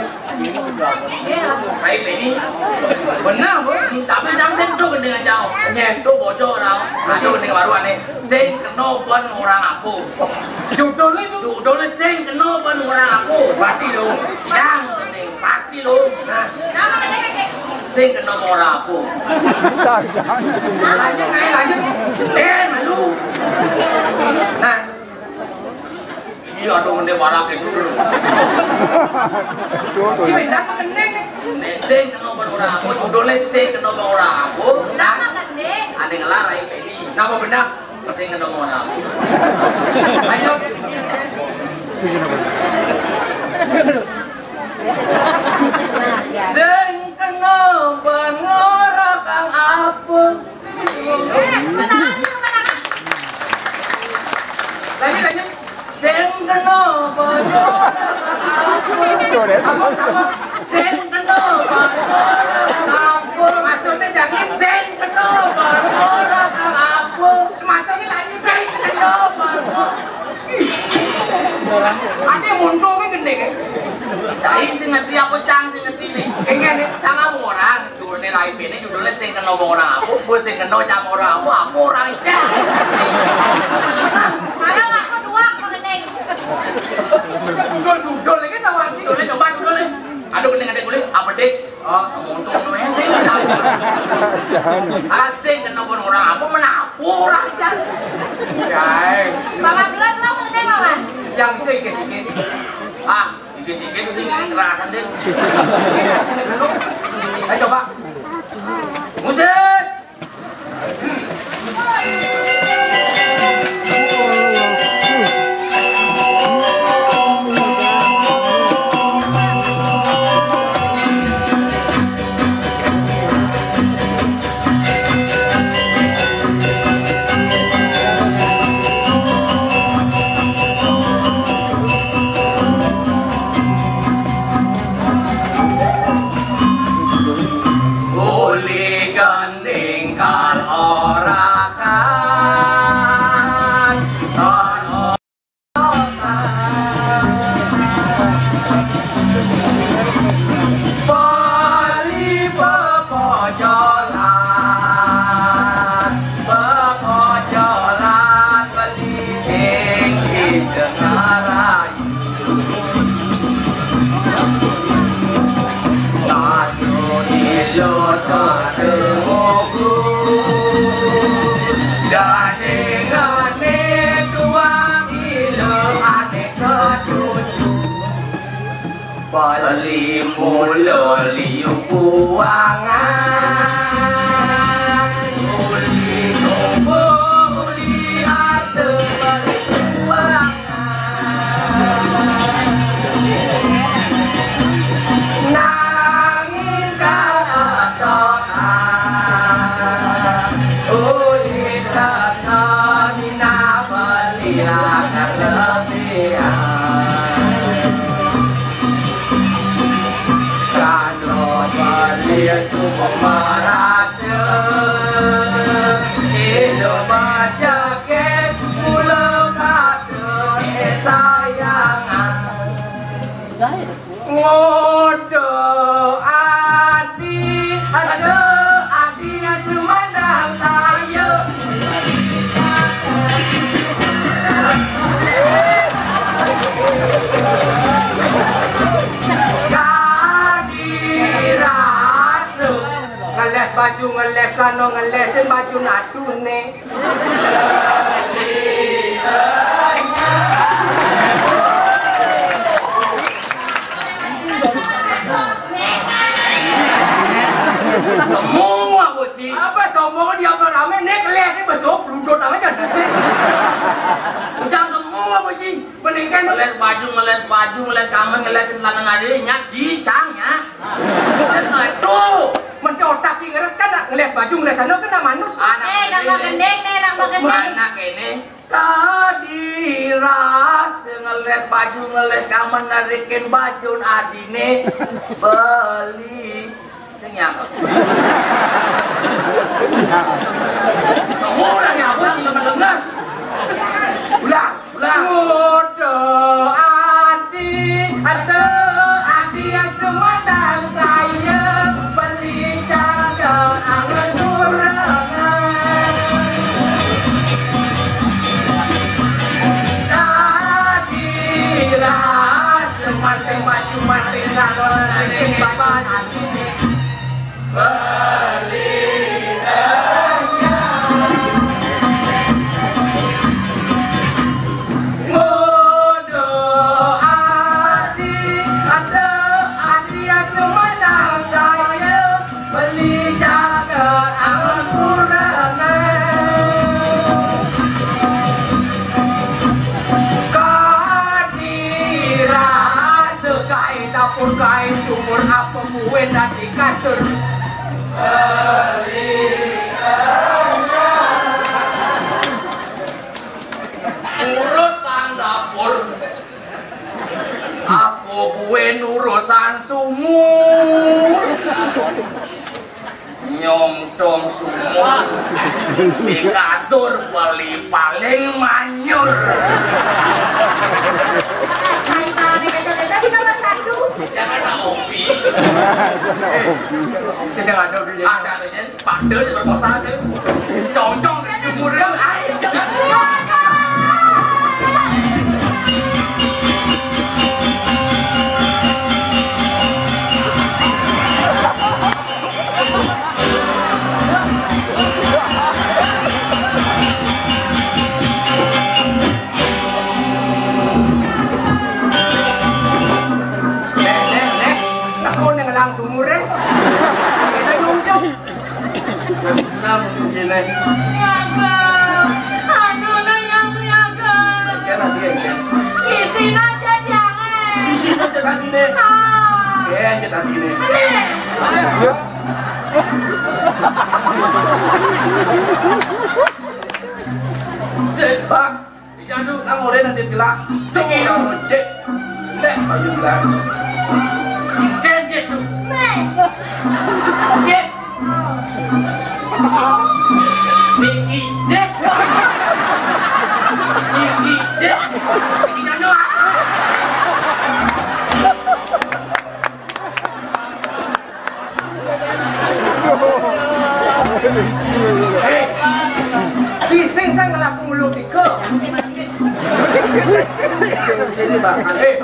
Iya. Baik ini. Benar, Bu. Tapi jangan sentuh gending aja. Nyen. To bojok ora. Masuk gending baru ane. Sing kena pun orang aku. Judulnya itu. Judulnya sing kena pun orang aku. Pasti lo. Yang penting pasti lo. Nah. Sing kena pun orang aku. Lanjut, naik, lanjut. Eh, malu. Nah. Iya, aduh, mending warake dulu. Sing dan mengenai. Nek sing kena pun orang aku, judulnya sing kena pun orang aku. Nama gending? Ane ngelar, ae. Napa benar? Sing kena ora. Ayo. Sing kena ora. Sing kena pengorok kang apa? Lanjut, lanjut. Sing kena pengorok kang apa? Tuh, deh. Sama, sama. Sing kena bangor aku. Maksudnya jangan sing kena bangor aku. Maksudnya lagi sing kena bangor. Ade untungnya gede kan? Cai sing ngerti apa cang sing ngerti nih? Enggak nih, cang aku orang. Judulnya lain ini judulnya sing kena bangor aku. Gue sing kena cang orang aku. Aku orang itu. Mana aku dua mengenai. Judul judul ini tahu judulnya coba judulnya. Aduh, gending ada kulit, apa dek? Oh, untung tuh ya sih. Asing kena pun orang apa menapur aja. Ya. Mama duluan dulu apa gending, Mama? Yang sih, sih, sih. Ah, ini sih, sih, sih, kerasan deh. Ayo coba. Musik. Uli ninggal ora kan, ora kan. Bali pepojolan, pepojolan beli sing Ane tuang ilo ane ketujuh. Bali mula liu buangan. Uli nombor uli harta bali buangan. Nanging kata Ngodo adi, ada adi sumandang saya. Kadi rasa. Ngeles baju, ngeles celana, ngeles baju natune. Sombong apa, Ci? Apa sombong, dia apa rame, nek les besok, ludut aja di sini. Ucap sombong apa, Ci? Mendingan ngeles baju, ngeles baju, ngeles kamar, ngeles celana ngadi, nyak, Ci, cang, ya. Aduh, mencotak, Ci, ngeles kan, ngeles baju, ngeles sana, kan manus. Anak Eh, nambah gending nih, nambah gending. Anak ini. Tadi ras ngeles baju, ngeles kamar, narikin baju adine beli. Sing ya. Kamu orang ya, aku dengar. Ulang, ulang. Muda adi, ada adi yang semandang saya beli jaga angan kurangan. Tadi ras mati maju mati ngalon lagi bali. Ngodo adi, ada adi yang semandang saya beli jaga ampun. Kadira sekai dapur kain sumur apa buin dan di kasur. Urusan dapur. Aku buin urusan sumur. Nyongcong sumur. Di kasur beli paling manyur. Hai, Pak, di kasur kita nomor satu. Jangan tak opi. Saya ada dulu. Paksa diperkosa tuh. Congcong di sumur ai. Nek, nek, nek, tak kau nang langsung murah. Kita nyongcong. Kenapa kuncinya? Niaga. Aduh, nah yang niaga. Jangan dia, ya. Isin aja jangan. Isin aja tadi deh. Ah. Ya, aja tadi deh. Aneh. Pak. Di jadu nang oleh nanti gila. Cek orang cek. Nek baju gila. Cek cek tu. Cek. Tinggi cek. Tinggi cek. Tinggi jadu. Sising saya ngelaku mulut iko. Eh,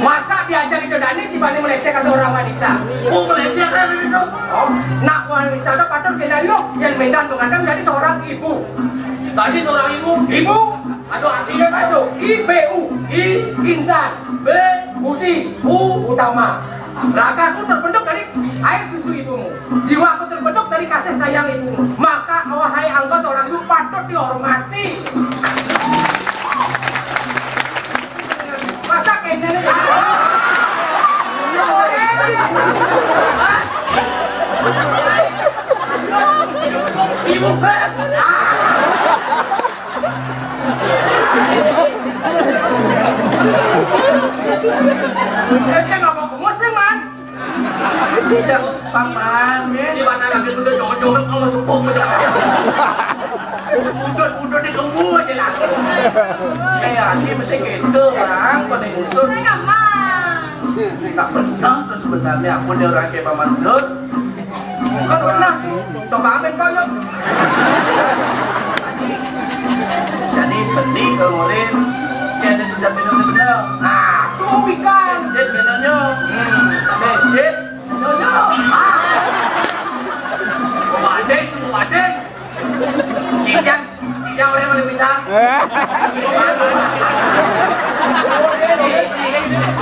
masa diajak itu Dani cibane melecehkan seorang wanita? Oh, melecehkan itu. Oh, nak wanita itu patut kena yuk, yang mendan menganggap menjadi seorang ibu. Tadi seorang ibu. Ibu. Aduh, artinya aduh. I B U. I, insan. B, budi. U, utama. Ragaku terbentuk dari air susu ibumu. Jiwaku terbentuk dari kasih sayang ibumu. Maka, wahai engkau seorang ibu, patut dihormati. Masa kene nih? Ibu. Saya nggak mau ke musim, Man. Tidak, Paman, ya. Di mana lagi udah nyonyoh kalau masuk pom udah. Udut-udut di kembu aja lah. Eh, Andi mesti gitu, Bang, pada ngusut. Saya nggak mau. Tak pernah tuh sebenarnya aku nih orang kayak Paman Udut. Bukan pernah. Tong pamit, Pak, yuk. Jadi, beli ke Morin, dia ada sudah minum bener. Nah, tuh ikan. Jit minumnya. Hmm. Jit, minumnya. Ah. Wadeng, wadeng. Kijang, kijang orang paling bisa.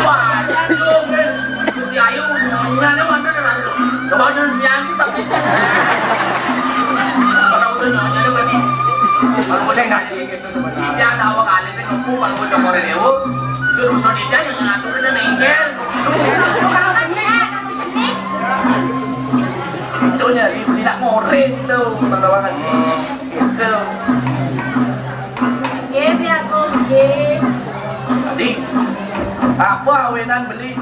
Wah, aduh, Ayu, mana, mana, mana. Kebanyakan siang, tapi kalau udah nyonya, dia berarti. Kalau udah ngaji gitu sebenarnya. Tidak ada awak alit yang ngepu, kalau udah koreleo, jurusan dia yang ngatur, dia nengkel. Kalau kan, eh, itu jenis. Itu nyari, tidak ngoren tuh, pertama kali. Gitu. Nggih, Beli Agung, nggih. Tadi, apa awenan beli?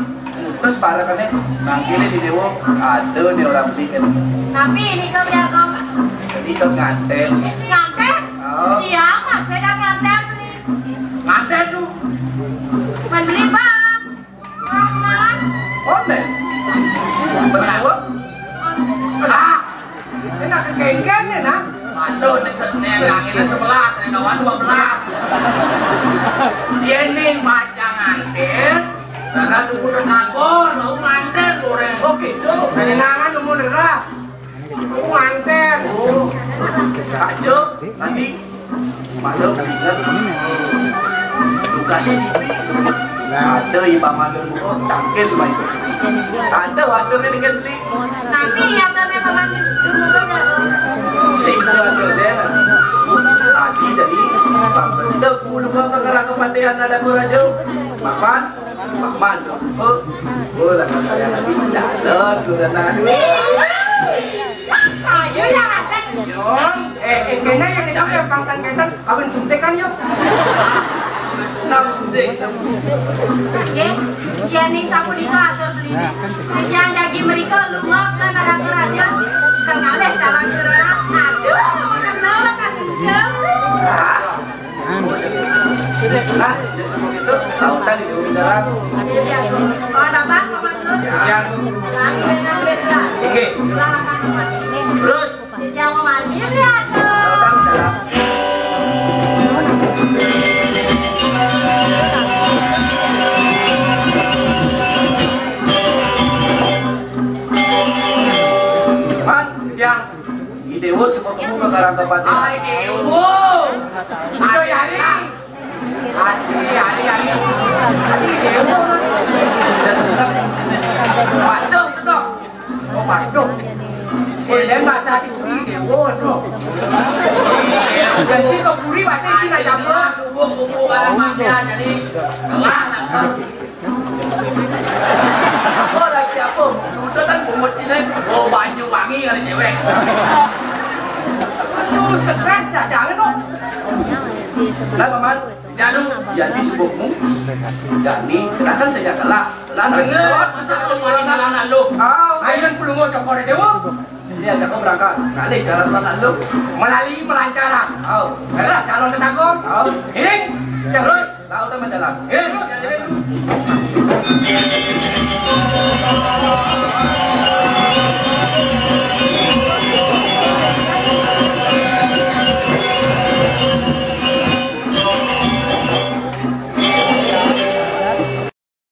Terus para kene mangkile di dewo, ada di orang beli kan. Tapi ini kok, Beli Agung. Jadi itu nganten. Nganten? Oh. Iya, Mas, saya nganten, Beli. Nganten tuh. Beli, Bang. Online? Berapa? Ah, ini nak kekengken ni, nak. Aduh, ini se-, ini yang ini sebelas, ini kawan dua belas. Dia ni macam ngantin, karena tu pun nangkol, mau ngantin goreng. Oh, gitu. Dari nangan umur derah. Manten. Oh, Raja, nanti malam ingat. Tugasnya di sini. Ada Imam Agung, oh, tangkil baik. Ada waternya dengan beli. Tapi yang ada memang di dulu kan ya. Sehingga ada dia. Tadi jadi bangsa sudah puluh apa kerana kepatihan ada Raja. Mapan? Paman, oh, oh, lah, kata yang lagi jalan, sudah tadi. Ayo, ya, Raden. Yong, eh, eh, kena yang itu ya, pangtan ketan, kawin suntikan, yuk. Nah, suntik. Ye, ya, nih, sapu di itu atur beli. Kerja lagi mereka, lu ngap, kan, ada kerajaan. Kenalih, jalan gerak. Aduh, makan lo, makan siang. Nah, itu lautan di bumi dalam. Ya. Oke. Terus. Lautan di dalam. Pan, yang. Ih, Dewo, semua kamu bakalan tempat. Ai, Dewo. Aduh, ya, hari. Hari, hari, hari. Hari, Dewo. Pacung, tu, dok. Oh, pacung. Eh, dia bahasa di kuri, Dewo, tu. Jadi, kau kuri, baca Cina campur. Subuh, subuh, kalau makan, jadi. Kelar, nangkep. Apa lagi apa? Udah kan bungut sini. Oh, Banyuwangi kali cewek. Aduh, stres dah, jangan dong. Lah, Paman. Janu. Ya, di sebutmu. Jadi, kita kan sejak kelak. Lah, sejak kelak. Masa kalau malam-malam lu? Ah, ayo, pelunggu cokor dewa. Ini aja kau berangkat. Kali jalan makan lu. Melalui melancaran. Oh. Adalah calon ketakut. Oh. Ini, terus. Tahu teman jalan. Eh, terus.